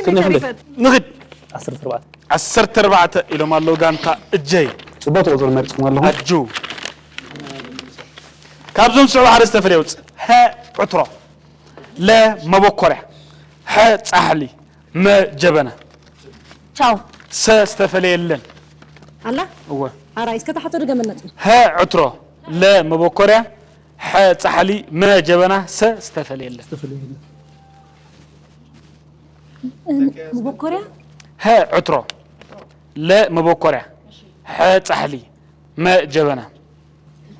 ክንደይ፣ ክንደይ? ንኽድ። ዓሰርተ ኣርባዕተ። ዓሰርተ ኣርባዕተ ኢሎም ኣለዉ ጋንታ እጀይ። ጽቡቕ ቁጽሪ መሪጽኩም ኣለኹም። ኣጁ። ካብዞም ዝስዕቡ ሓደ ዝተፈለየ ውጽእ። ሀ ዕትሮ፣ ለ መበኮርያ፣ ሐ ጻሕሊ፣ መ ጀበና። ቻው። ሰ ዝተፈለየ የለን። ኣላ? እወ። ኣራይ፣ እስከ ተሓቶ ድገመልና ጽ። ሀ ዕትሮ፣ ለ መበኮርያ፣ ሐ ጻሕሊ፣ መ ጀበና፣ ሰ ዝተፈለየ የለን። ዝተፈለየ የለን። እ፣ መበኮርያ? ሀ ዕትሮ፣ ለ መበኮርያ፣ ሐ ጻሕሊ፣ መ ጀበና።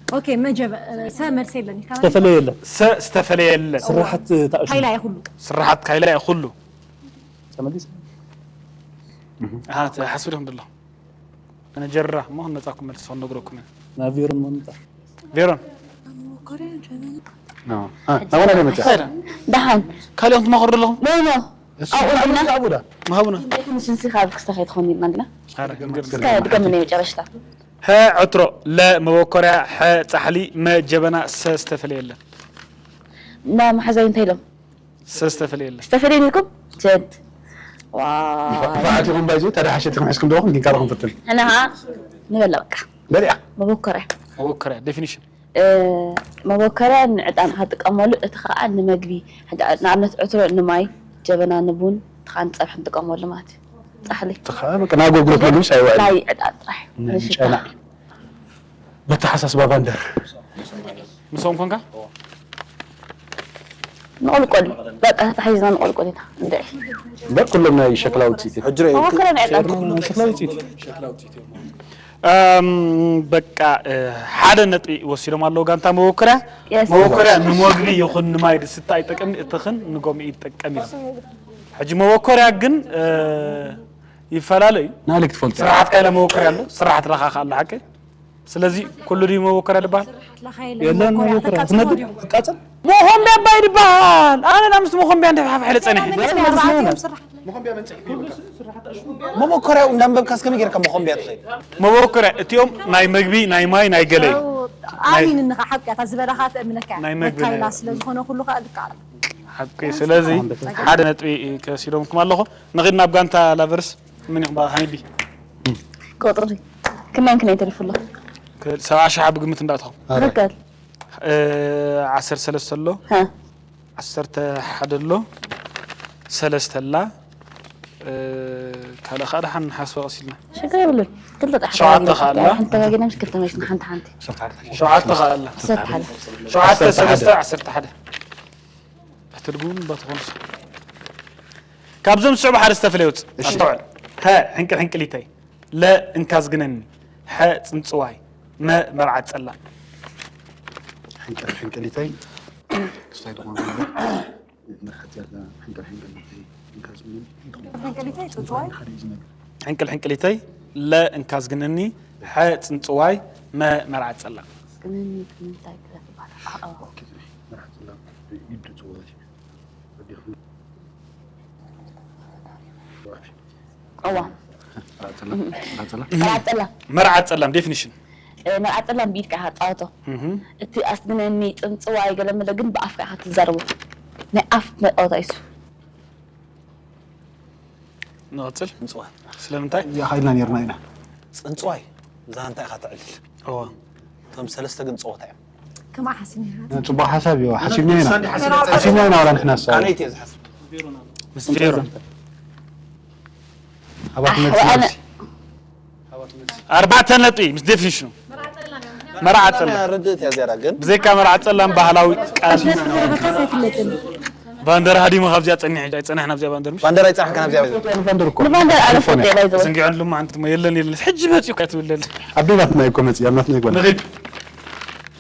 ኦኬ፣ መ ጀበ-፣ ሰ መልሲ የለን። ዝተፈለየ የለን። ሰ ዝተፈለየ የለን። ስራሓት ታእሹ። ካይላ እየ ኩሉ። ስራሓት ካይላ እየ ኩሉ። ተመሊስ። ኣሃ፣ ተሓስቡ ዲኹም ደሎ? ኣነ ጀራ፣ እሞ ክንመጻኩም መልሲ ክንነግረኩም ኢና። ናብ ቬሮን እሞ ንምጻ። ቬሮን። መበኮርያ ጀበና። ኖ። አ፣ ናባና ዶ መጻ? ኸይረ። ደሓን። ካልኦት ትመኽሩ ኣለኹም? ኖ፣ ኖ። እሱ ኣብኡ ኣለና። ኣብኡ ዳ? ምሃቡና። ንስንሲ ካብ ክስታ ከይትኾን ኢልና እንዲና። ኣረ፣ ንገር። እስከ ድገምኒ መጨረሽታ። ሀ ዕትሮ፣ ለ መበኮርያ፣ ሐ ጻሕሊ፣ መ ጀበና፣ ሰ ዝተፈለየ የለን። እና መሓዛይ እንታይ ኢሎም? ሰ ዝተፈለየ የለን። ዝተፈለየ ኢልኩም? ጀድ። ዋው። ንፋዓት ኢኹም ባይዙ፣ ታዲያ ሓሸትኩም ሒዝኩም ዶ ኹም ጊንካርኹም ፍትን? ሕና ኸዓ ንበላ በቃ። በሊዓ። መበኮርያ። መበኮርያ፣ ዴፊኒሽን። እ፣ መበኮርያ ንዕጣን ኢኻ ትጥቀመሉ፣ እቲ ኸዓ ንመግቢ። ሕጂ ንኣብነት ዕትሮ ንማይ፣ ጀበና ንቡን፣ እቲ ኸዓ ንጸብሒ ንጥቀመሉ ማለት እዩ። ጻሕሊ። እቲ ኸዓ በቃ ናይ ኣገልግሎት መግቢ ሳይውዕል። ናይ ዕጣን ጥራሕ። ንሸጣ። ንጨና። በተሓሳስባ ቫንደር። ምስኦም ኮንካ? ንቆልቆል። በቃ ተታሒዝና ንቆልቆል ኢና። እንድዒ። በቃ ኩሎም ናይ ሸክላ ውፅኢት እዮም። ሕጅረ እዩ። መበኮርያ ናይ ዕጣን። ሸክላ ውፅኢት። እም፣ በቃ፣ እ፣ ሓደ ነጥቢ ወሲዶም ኣለዉ ጋንታ መበኮርያ። የስ። መበኮርያ ንመግቢ ይኹን ንማይ ዝስተ ኣይጠቅምን፣ እቲ ኽን ንጎምኢ ይጠቀም እዩ። ሕጂ መበኮርያ ግን፣ እ፣ ይፈላለ እዩ። ናልክ ትፈልጦ። ስራሓት ካይላ መበኮርያ ኣሎ፣ ስራሓት ላኻ ከኣ ኣሎ፣ ሓቂ? ስለዚ ኩሉ ድዩ መበኮርያ ዝበሃል? የለን መበኮርያ። ትነድድ? ትቃጸል? መኾምቢያ እባ እዩ ዝበሃል። ኣነ ናብ ምስ መኾምቢያ እንደ ፋሕፋሕ ኢለ ጸኒሐ። መበኮርያኡ እንዳንበብካስ ከመይ ጌርካ መኾምቢያ ትኸይድ? መበኮርያ እቲኦም ናይ መግቢ፣ ናይ ማይ፣ ናይ ገለ እዩ። ኣሚንኒ ኸዓ ሓቂ እያ፣ እታ ዝበላኻ ተእምነካ እያ። ናይ መግቢ፣ ናይ ካይላ ስለ ዝኾነ ኩሉ ኸዓ ልክዕ ኣሎ። ሓቂ። ስለዚ ሓደ ነጥቢ ከሲዶምኩም ኣለኹ። ንኺድ ናብ ጋንታ ላቨርስ። መን ኢኹም በቓ ሓሚዲ? ቁጽሪ ክንደይን ክንደይን ተሪፉ ኣሎ? ከ-፣ ሰብዓ ሺሕ ብግምት እንዳእተኹም። ኣረ። ትኽክል። እ፣ ዓሰርተ ሰለስተ ኣሎ። ሃ። ዓሰርተ ሓደ ኣሎ። ሰለስተ ኣላ። እ፣ ካልእ ኸኣ ደሓን ንሓስባ ቀስ ኢልና። ሽግር የብሉን። ክልተ ጥራሕ ሸውዓተ ተጋጊና፣ ከኣ ኣላ። ሓንቲ ተጋጊና፣ ምስ ክልተ መሊስና ሓንቲ ሓንቲ። ሸውዓተ ከኣ ኣላ። ዓሰርተ ሓደ። ሸውዓተ፣ ሰለስተ፣ ዓሰርተ ሓደ። ኣትርጉም ባትኾንስ። ካብዞም ዝስዕቡ ሓደ ዝተፈለየ ውጽእ። እሺ። ኣስተውዕል። ሀ፣ ሕንቅል ሕንቅሊተይ። ለ፣ እንካ ዝግነኒ። ሐ፣ ጽንጽዋይ። መ፣ መርዓት ጸላም። ሕንቅል ሕንቅሊተይ። ክስታይ ድኾን ዘሎ። መርዓት ያለ ሕንቅል ሕንቅሊተይ። እንካ ዝግነኒ። ሕንቅሊተይ ጽንጽዋይ። ሓደ እዩ ዝነግር። ሕንቅል ሕንቅሊተይ። ለ፣ እንካ ዝግነኒ። ሐ፣ ጽንጽዋይ። መ፣ መርዓት ጸላም። ዝግነኒ ብምንታይ ክረፍ ይባላል? ኣዎ። ኦኬ፣ መርዓት ጸላም። ይብሉ ጽዋይ። እዋ። መርዓት ጸላም። መርዓት ጸላም። መርዓት ጸላም፣ ዴፊኒሽን። እ፣ መርዓት ጸላም ብኢድካ ኢኻ ትጻወቶ። እህ። እቲ ኣስግነኒ ጽንጽዋይ ገለ መለ ግን ብኣፍካ ኢኻ ትዛረቦ። ናይ ኣፍ መጻወታ እዩ እሱ። ንቐጽል። ጽንጽዋይ። ስለምንታይ? እዚኣ ኸይድና ኔርና ኢና። ጽንጽዋይ፣ እዛ እንታይ ኢኻ ተዕልል? እዋ። እቶም ሰለስተ ግን ጸወታ እዮም። ከማ ሓሲብና ኢና። ጽቡቕ ሓሳብ እዩ። ሓሲብና ኢና። ሓሲብና ኢና ዋላ ንሕና ንሳ። ኣነይቲ እየ ዝሓስብ። ምስ ቬሮን። ኣባት ኣሕ፣ መጽእ ወኣነ። ኣርባዕተ ነጥቢ ምስ ዴፊኒሽኑ። መርዓ ጸላም። ርድእት እያ እዚኣ ግን። ብዘይካ መርዓ ጸላም ባህላዊ ቃል። ባንደራ ሃዲሙ ካብዚኣ ጸኒሕ፣ ኣይጸንሕን ኣብዚኣ ባንደር ምሽ? ባንደራ ኣይጸንሕካን ኣብዚኣ ባንደር። ንባንደር ኣነ ፎቶ እየ ባይዘው። ዘንጊዑን ድማ ኣንቲ ድማ የለን፣ የለን። ሕጂ መጺኡ እኮ ትብለል። ኣብ ደይ ናትና እኮ መጺእ፣ ኣብ ናትና ይጓል። ንኺድ።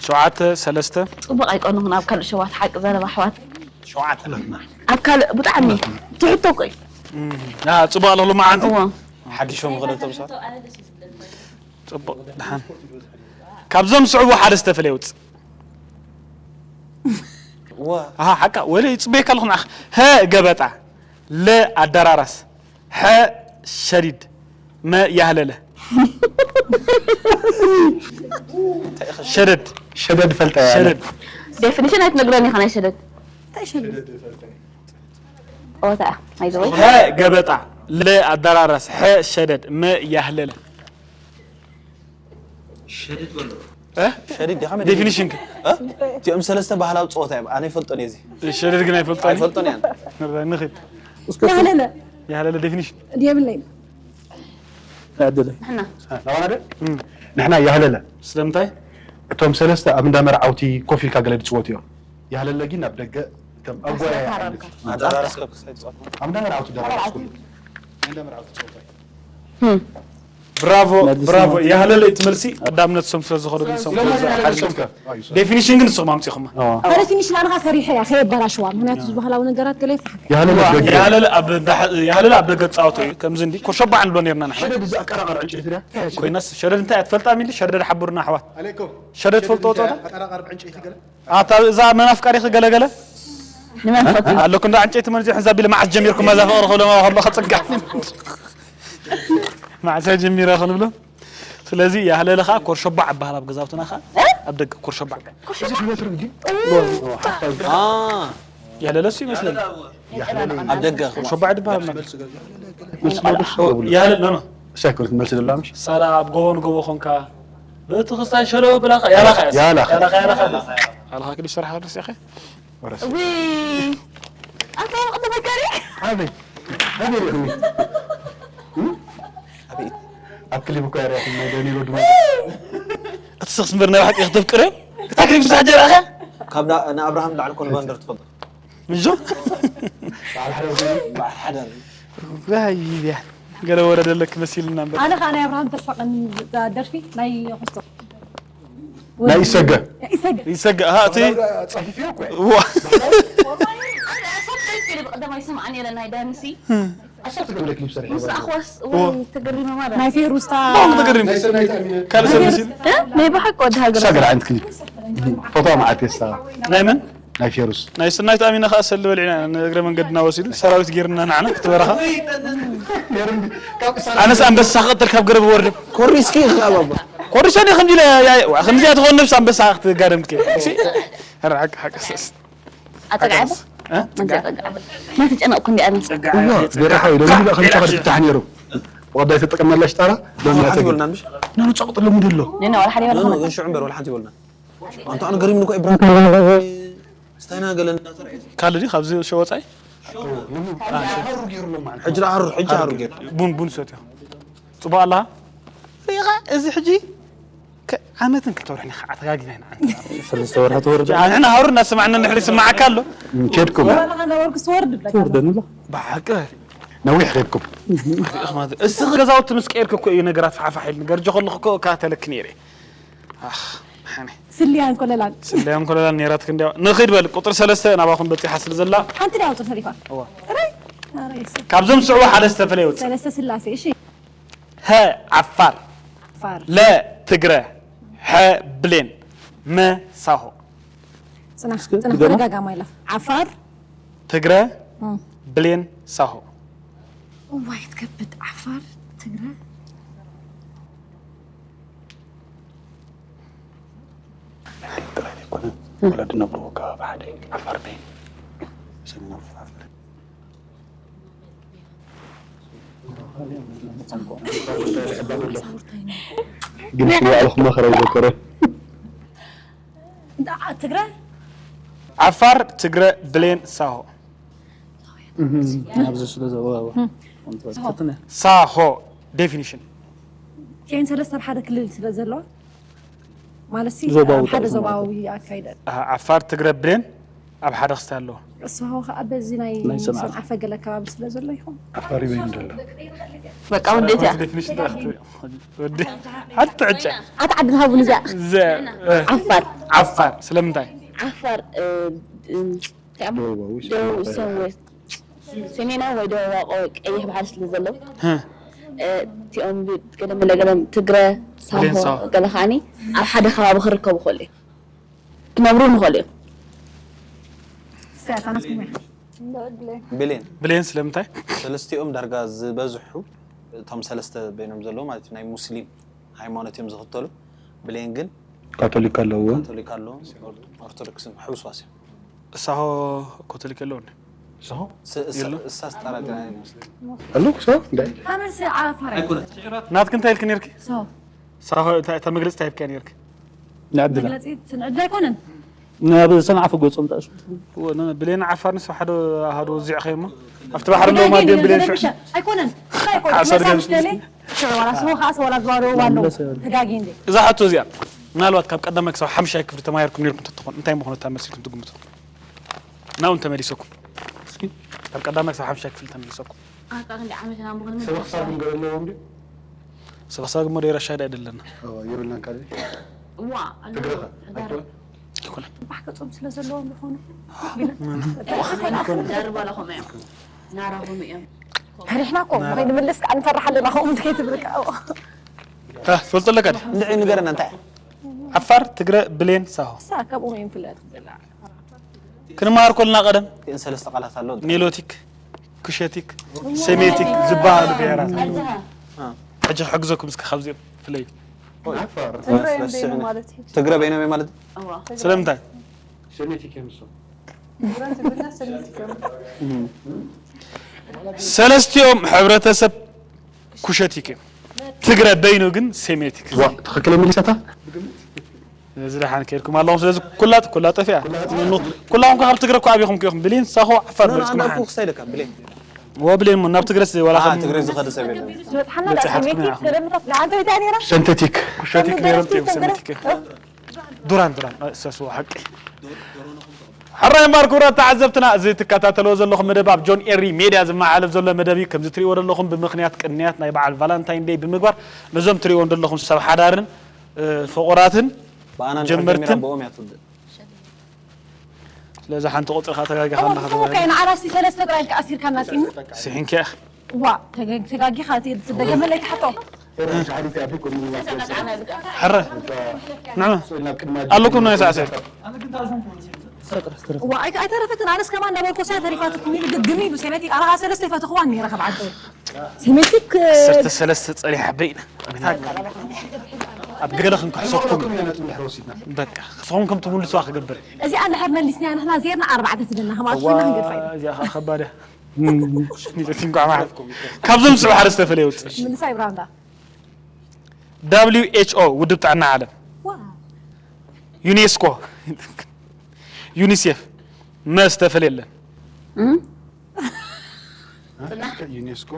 ሸውዓተ ሰለስተ። ጽቡቕ ኣይቀኑኹን ኣብ ካልእ ሸዋት ሓቂ ዘረባ ኣሕዋት። ሸውዓተ ናትና። ኣብ ካልእ ብጣዕሚ ትሕቶ እኮ እዩ። እም፣ ና፣ ጽቡቕ ኣለኹ ሎማዓንቲ። እዎ። ሓዲሾም ኸለቶም ሰባት። ጽቡቕ፣ ደሓን። ካብዞም ዝስዕቡ ሓደ ዝተፈለየ ውጽእ። እዋ። ኣሃ፣ ሓቃ፣ ወለ ይጽበየካ ኣለኹ ንዓኻ። ሀ፣ ገበጣ። ለ፣ ኣደራራስ። ሐ፣ ሸዲድ። መ፣ ያህለለ። ሸደድ። ሸደድ ፈልጣ እያ። ሸደድ። ዴፊኒሽን ኣይትነግረኒ ኢኻ ናይ ሸደድ። እንታይ ሸደድ? ጸወታ እያ። ኣይዘወይ። ሀ ገበጣ፣ ለ ኣደራረስ፣ ሐ ሸደድ፣ መ ያህለለ። ሸድድ በሎ እ? ሸሪድ ዲኻ መን ዴፊኒሽን ከ? እቲኦም ሰለስተ ባህላዊ ፀወታ እዮም። ኣነ ይፈልጦን እየ እዚ ሸደድ ግን ኣይፈልጦን። ኣይፈልጦን እየ። ንርዳ ንኺድ። ያህለለ ያህለለ ዴፊኒሽን የብለይን። ዕድለይ ንሕና ናባና ዶ ንሕና ያህለለ ስለምንታይ? እቶም ሰለስተ ኣብ እንዳ መርዓውቲ ኮፍ ኢልካ ገለ ዝፅወቱ እዮም። ያህለለ ግን ኣብ ደገ ከም ኣጓያ ኣደራረስ ከብክሳይ ፀወታ ኣብ እንዳ መርዓውቲ ደራረስ እንዳ መርዓውቲ ፅወታ እዩ። ብራቮ ብራቮ። ያህለለ እቲ መልሲ ቀዳምነት ሶም ስለ ዝኾነ ግን ሶም ዴፊኒሽን ግን ንስኹም ኣምፂኹማ። ኣነ ትንሽ ናንኻ ፈሪሐ እያ ከየበላሽዋ ምክንያቱ ዝበሃላዊ ነገራት ገለ ይፍሓት ያህለለ ኣብ ደገ ያህለለ ኣብ እንዳ- ያህለለ ኣብ ደገ ፃወቶ እዩ ከምዚ እንዲ ኮሸባዕ ንብሎ ነርና ንሕና ሸደድ እዚ ኣቀራቐር ዕንጨይቲ ድያ እንታይ እያ ሸደድ? ኮይናስ ሸደድ እንታይ እያ ትፈልጣ ሚሊ ሸደድ ሓቡርና ኣሕዋት ኣለይኩም ሸደድ ትፈልጥዎ ፀወታ ኣቀራቐር ዕንጨይቲ ገለ ኣታ እዛ መናፍቃ ዲኺ ገለገለ ንመን ትፈቱ ኣለኩ እንዳ ዕንጨይቲ መርዚ ሕዛ ቢለ መዓስ ጀሚርኩም መዛ ፍቕሪ ክብሎ ከሎ ከፅጋ መዓሳ ጀሚረ ክንብሎ ስለዚ ያህለለ ከዓ ኮርሸባዕ ኣበሃል ኣብ ገዛውትና ከዓ ኣብ ደገ ኮርሸባዕ ያህለለ እሱ ይመስለኒ ኣብ ደገ ኮርሸባዕ ድበሃል መልሲ ዶ ደስ ይብሉ? ያህለለ ኖ ኖ ሳይኮን መልሲ ደላ ምሽ ሳላ ኣብ ጎቦ ንጎቦ ኾንካ በቲ ክስታይ ሸለው ብላኻ ያላኻ ያስ- ያላኻ። ያላኻ ያላኻ ያላኻ ያላኻ ክዲ ሰርሓ ደስ ያኸ ዊ ኣታ መቐደመ ገሪ ኣበይ ኣበይ ኢኹም ኣብ ክሊፕ እኮ ያሪያኹም ናይ ዳኒሎ ድማ እቲ ሰክስ ምበር ናይ ባሕቂ ክተፍቅር እታ ክሊፕ ሳጀራኸ ካብ ዳ- ንኣብርሃም ላዕሊ ኮን ባንደር ትፈልጦ ምዞ በዓል ሓዳር ይብያ ገለ ወረደለክ መሲልና እምበር ኣነ ከዓ ናይ ኣብርሃም ተስፋ ቀን ደርፊ ናይ ክስቶ ናይ ይሰገ ይሰገ ይሰገ ኣሃ እቲ ጸፊፍዮ እኮ ዋ ብቀደማይ ሰምዓን የለ ናይ ዳንሲ ኣሰብ ትገብረ ክሊፕ ሰሪሕ ምስ ኣኽዋስ እውን ተገሪመ ማለት ናይ ፌሩስታ ባም ተገሪም ናይ ሰናይት ኣሚነ ካልእ ሰብ መሲል እ? ናይ ብሓቂ ወዲ ሃገር ሳገር ዓይነት ክሊፕ ፎቶ መዓት የሳ ናይ መን ናይ ፌሩስ ናይ ስናይት ኣሚነ ከዓ ሰሊ በሊዕና ንእግረ መንገድና ወሲዱ ሰራዊት ጌርና ንዓና ክትበረኻ ኣነስ ኣንበሳ ክቐጥል ካብ ገረብ ወርድ ኮሪስኪ ይኽኣባባ ኮርሰኒ ከምዚ ኢለ ከምዚኣ ትኾን ነብስ ኣንበሳ ክትጋደም ትክእል ርዓቅ ሓቀሰስ ኣጸግዓባ እ? ኣጸግዓባ ናተጨነቕኩ እንዲ ኣነ በረኻ ኢሎ እንዲ ከም ሸኸር ትፍታሕ ነይሩ ወዳይ ተጠቀመላ ሽጣራ ሎሚ ሓንቲ ያተገ ይበልና ምሽ ነኑ ጸቕጥሎም ደሎ ነና ወላ ሓደ ኖ ኖ ይበልና ግን ሽዑ እምበር ወላ ሓንቲ ይበልና ኣንተ ኣነ ገሪምኒ እኮ ኢብራሂም ስታይና ገለ እንዳተርዐ ካልእ ድዩ ካብዚ ሸወፃይ ሕጂ ደኣ ሃሩር ሕጂ ሃሩር ገይሩ ቡን ቡን ሰትዮ ፅቡቅ ኣለኻ ሪኢኻ እዚ ሕጂ ከ- ዓመትን ክልተ ወርሕን ከዓ ተጋጊና ኢና ሰለስተ ወርሒ ተወርደ ንሕና ሃሩ እናሰማዕና ንሕሪ ይስማዓካ ኣሎ ኬድኩም ነበርኩ ስወርድ ብለካ ትወርደኒ ኣሎ ብሓቂ ነዊሕ ኬድኩም እስኺ ገዛውቲ ምስ ቀየርክ እኮ እዩ ነገራት ፋሕፋሕ ኢል ገርጆ ከለኹ እኮ እካተለክ ነይረ ኣኽ ሓነ ስልያን ኮለላን ስለያን ኮለላን ነይራትክ እንዲያ ንኺድ በል ቁጥሪ ሰለስተ ናባኹም በፂሓ ስለ ዘላ ሓንቲ ዳውፅር ተሪፋ እዋ። ጥራይ ኣረ ይስብ ካብዞም ዝስዕቡ ሓደ ዝተፈለየ ውፅእ ሰለስተ ስላሴ እሺ ሀ ዓፋር ፋር ለ ትግረ ሐ ብሌን መ ሳሆ ፅናሕ ፅናሕ ተረጋጋማ ኢላ ዓፋር ትግረ ብሌን ሳሆ እዋይ ትከብድ ዓፋር ትግረ ጥራይ ዘይኮነ ወለድና ብልዎ ከባቢ ሓደ ዓፋር በይ ሰሚና ዓፋር ግን ስለ ባዕልኹም መኸራ ይዘከረ ትግረ ዓፋር ትግረ ብሌን ሳሆ ኣብዚ ስለ ዘወ ሳሆ ዴፊኒሽን እቲአን ሰለስተ ኣብ ሓደ ክልል ስለ ዘለዋ ማለት ሲ ዞባዊ ኣብ ሓደ ጠርፊ ማለት ዞባዊ ኣካይደ ዓፋር ትግረ ብሌን ኣብ ሓደ ክስታይ ኣለዎ እሱ ሃው ከዓ በዚ ናይ ናይ ሰንዓ። ሰንዓፈ ገለ ከባቢ ስለ ዘሎ ይኸውን ዓፋር ይበይ እንደሎ በቃ ውዴት እያ ዴፊኒሽን ጥራሕ ትብል ወዲ ሓንቲ ዕጫ ኣቲ ዓዲ ሃቡን እዚኣ ዘ- እ፣ ዓፋር ዓፋር ስለምንታይ ዓፋር እ፣ እ፣ እንታይ እሞ? ደቡባዊ ደቡብ ሰሜን ሰሜናዊ ወይ ደቡባዊ ቀይሕ ባሕሪ ስለ ዘለዉ ህ፣ እ፣ እቲኦም ብ- ገለ መለ ገለ ትግረ ሳሆ ብሌን ሳሆ። ገለ ከዓኒ ኣብ ሓደ ከባቢ ክርከቡ ክኽእሉ እዮም ክነብሩ ንኽእሉ እዮም ሰያታናስ ሙያ ብሌን ብሌን ስለምንታይ ሰለስቲኦም ዳርጋ ዝበዝሑ እቶም ሰለስተ በይኖም ዘለዉ ማለት እዩ ናይ ሙስሊም ሃይማኖት እዮም ዝኽተሉ ብሌን ግን ካቶሊክ ኣለዎ ካቶሊክ ኣለዎም ኦርቶዶክስን ሕውስዋስ እዮም እሳሆ ኮቶሊክ ኣለዎ እንዴ? ሰሆ ስ- እሳ- የሎ? እሳስ ጠራ ጥራ ይመስለኝ። ኣሉ ሰሆ እንታይ ኣመልሲ ዓፋር ናትክ እንታይ ኢልክ ነርክ? ሰው ሳሆ እታ እታ መግለጺ እንታይ ኢልካ ነርክ? ንዕድላ መግለጺ ትንዕድ ኣይኮነን ናብ ሰንዓፈ ገጾም ተኣሱ ብሌን ዓፋር ንስ ሓደ ኣሃዶ ወዚዕ ከይሞ ኣብቲ ባሕሪ ኣለዎ ማዲን ብሌን ሽሕ ኣይኮነን ዓሰርተ ሽዑ ዋላ ሰው ከዓ ሰው ዋላ ዝባዶ ዋለው ተጋጊ እንዴ እዛ ሕቶ እዚኣ ምናልባት ካብ ቀዳማይ ክሳብ ሓምሻይ ክፍሊ ተማሂርኩም ነርኩም ተትኾን እንታይ ምኾነ እታ መልሲ ኢልኩም ትግምቱ? ናው እንተመሊሰኩም እስኪ ካብ ቀዳማይ ክሳብ ሓምሻይ ክፍሊ ተመሊሰኩም ኣታ ክንዲ ዓመትና ምኾነ ሰብ ክሳብ ንገር ኣለዎም ድዩ ሰበክሳብ ግሞ ደይረሻ ዳ ኣይደለና የብልና ካልእ ዋ ትግረኸ ኣይኮነ ይኮነ ባሕገጾም ስለ ዘለዎም ዝኾኑ ዳርባ ለኹም እዮም ናራኹም እዮም ፈሪሕና እኮ ከይንምልስ ከዓ ንፈርሕ ኣለና ከምኡ እንተ ከይትብል ከዓ ትፈልጦ ኣለካ ድዩ? እንድዒ ንገረና እንታይ ዓፋር ትግረ ብሌን ሳሆ እሳ ካብኡ እዮም ፍለጥ ክንመሃር ኮልና ቀደም እን ሰለስተ ቃላት ኣሎ ኒሎቲክ ክሸቲክ ሴሜቲክ ዝበሃሉ ብሄራት ሕጂ ክሕግዘኩም እስከ ካብዚኦም ፍለዩ ትግራይ እንዴ ነው ማለት እዩ። ትግረ በይኖም ማለት ስለምንታይ ትግራይ ትግርኛ ሰሚት ከም ሰለስቲኦም ሕብረተሰብ ኩሸቲክ እዮም ትግረ በይኑ ግን ሴሜቲክ ትኽክል የሚል ሰታ እዚ ደሓን ከይድኩም ኣለኹም ስለዚ ኩላ ኩላ ጠፊኣ ኩላኹም ካብ ትግረ እኮ ኣብኹም ከይኹም ብሌን ሳሆ ዓፋር መፅኩም ሓን ክሳይ ደካ ብሌን ወብሌን ሞ ናብ ትግረስ ዋላ ከም ትግረ ዝኸደ ሰብ የለን ዝበፅሓና ዳሜቲ ገለምታት ንዓንተ ቤታ ነራ ሰንተቲክ ኩሸቲክ ነይሮም እዮም ሰሜቲክ እዮም ዱራን ዱራን እሰስዎ ሓቂ ሕራይ እምበር ክቡራት ተዓዘብትና እዚ ትከታተልዎ ዘለኹም መደብ ኣብ ጆን ኤሪ ሜድያ ዝመሓለፍ ዘሎ መደብ እዩ ከምዚ ትሪእዎ ዘለኹም ብምኽንያት ቅንያት ናይ በዓል ቫላንታይን ደይ ብምግባር ነዞም ትሪእዎም ዘለኹም ሰብ ሓዳርን ፍቑራትን ብኣናን ጀመርትን ብኦም እያ ትውድእ ስለዚ ሓንቲ ቁፅሪ ከዓ ተጋጊኻ ኣለኻ ከይ ንዓራሲ ሰለስተ ጥራይ ኢልካ ኣሲርካና ፂሙ ስሒንኪ ኢኻ ዋ ተጋጊኻ ትደገመለይ ትሓቶ ሕረ ንዑ ኣለኩም ናይ ሳዕሰር ዋ ኣይተ- ኣይተረፈትን ኣነስ ከማን እንዳበልኮ ሳይ ተሪፋትኩም ኢሉ ግግም ኢሉ ሴሜቲክ ኣባኻ ሰለስተ ይፈትኽዋን ነይረ ካብ ዓደ ሴሜቲክ ዓሰርተ ሰለስተ ፀኒሓ በይና ኣብ ገለ ክንክሕሰኩም በቃ ክስኹም ከም ትምልስዋ ክገብር እዚኣ እንድሕር መሊስና ንሕና ዜርና ኣርባዕተ ትደና ከም ኣትኮና ክንገድፋ ኢና እዚኣ ከዓ ከባድ እያ እንኳዕ ማሓት ካብዞም ዝስዕቡ ሓደ ዝተፈለየ ውፅእ ምልሳ ይብራንዳ ደብሊው ኤች ኦ ውድብ ጥዕና ዓለም ዋ ዩኔስኮ ዩኒሴፍ መ ዝተፈለየ የለን ዩኔስኮ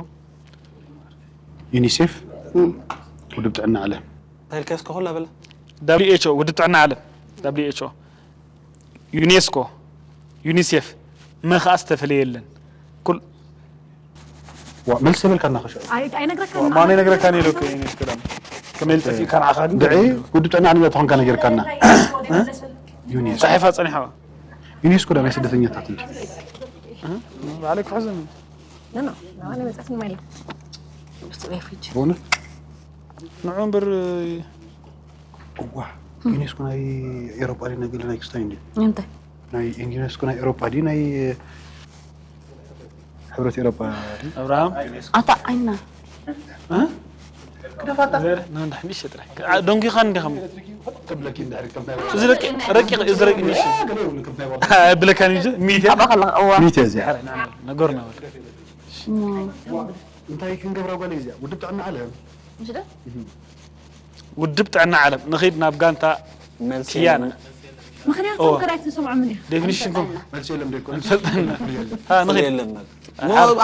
ዩኒሴፍ ውድብ ጥዕና ዓለም ታይልካስ ከኹላ በላ ደብሊው ኤች ኦ ውድብ ጥዕና ዓለም ደብሊው ኤች ኦ ዩኔስኮ ዩኒሴፍ መ ከዓ ዝተፈለየ የለን ኩል ዋ መልሲ የብልካና ክሸ ኣይነግረካ ማን ይነግረካ ነይሩ እኮ ዩኔስኮ ደሞ ከመይ ልጠፊእካ ንዓኻ ግን ድዒ ውድብ ጥዕና ዓለም ተኾንካ ነጊርካና ዩኔስኮ ፃሒፋ ፀኒሓዋ ዩኔስኮ ዳ ናይ ስደተኛታት እንዲ ባዕለይ ክሕዘኒ ኖ ኖ ኣነ መጻት ንማይለ በእውነት ንዑ እምበር እዋ ዩኔስኮ ናይ ኤሮፓ ድዩ ናይ ገለ ናይ ክስታይ እንዲ እንታይ ናይ ዩኔስኮ ናይ ኤሮፓ ድዩ ናይ ሕብረት ኤሮፓ ድዩ ኣብርሃም ኣታ ዓይና ደንጊኻ እንዲኸም ትብለኪ እንድሕር ከም ናይ እዚ ረቂቕ ረቂቕ እዚ ረቂቕ ንሽ ገለ ይብሉ ከም ናይ ወርቂ ብለካን እዩ ሚድያ ኣባ ከለኻ እዋ ሚድያ እዚኣ ነገርና እንታይ ክንገብራ ጓል እዚኣ ውድብ ጥዕና ዓለም ምስለ ውድብ ጥዕና ዓለም ንኸይድ ናብ ጋንታ መልሲ ክያና ምክንያቱ ኦ። ከራይ ትሰምዖ ምን ዴፊኒሽን ኮም መልሲ የለም ደይኮነ ንፈልጠና ንኸይድ የለን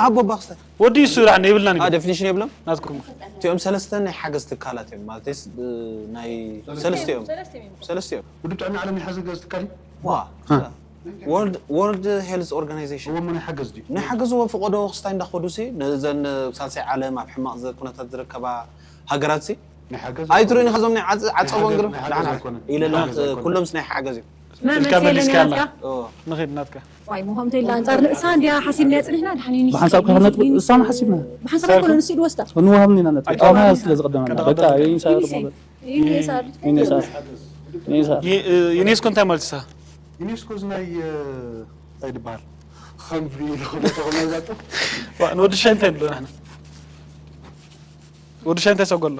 ሃቦ ባክስተ ወዲ ይሱ ራ ነይብልና ንግ ዴፊኒሽን የብሎም ናትኩም እቲኦም ሰለስተ ናይ ሓገዝ ትካላት እዮም ማለትስ ናይ ሰለስተ እዮም ሰለስተ እዮም ውድብ ጥዕና ዓለም ናይ ሓገዝ ትካል እዩ ዋ ወርልድ ሄልዝ ኦርጋናይዜሽን እዎ ናይ ሓገዝ ድዩ ናይ ሓገዝ ወ ፍቆዶ ክስታይ እንዳኸዱ ሲ ነዘን ሳልሳይ ዓለም ኣብ ሕማቕ ዘ- ኩነታት ዝርከባ ሃገራት ሲ ናይ ሓገዝ ኣይትርእኒ ከዞም ናይ ዓፅ- ዓፀቦም ግርም ናይ ሓገዝ ኣይኮነን። ኢለና ናይ ሓገዝ ኣይኮነን። ኩሎም ሲ ናይ ሓገዝ እዩ ኢልካ መሊስካ ኣላ ንኸይድ ናትካ ዋይ ምኾም ተይላ ኣንጻር ንእሳ እንዲያ ሓሲብና ጽኒሕና ድሓን ዩኒስ ብሓንሳብ ክነጥብ እሳና ሓሲብና ብሓንሳብ ኣይኮነ ንስ ኢድ ወስዳ ንወሃብኒ ኢና ነጥብ ኣና ስለ ዝቐደመና በቃ ይንሳ ዩኒሴፍ ይንሳ ይንሳ ዩኔስኮ እንታይ ማለት ሳ ዩኔስኮ እዚ ናይ እንታይ ድበሃል ከምዚ ንወዲ ሻይ እንታይ ንብሎ ንሕና ወዲ ሻይ እንታይ ሰጎሎ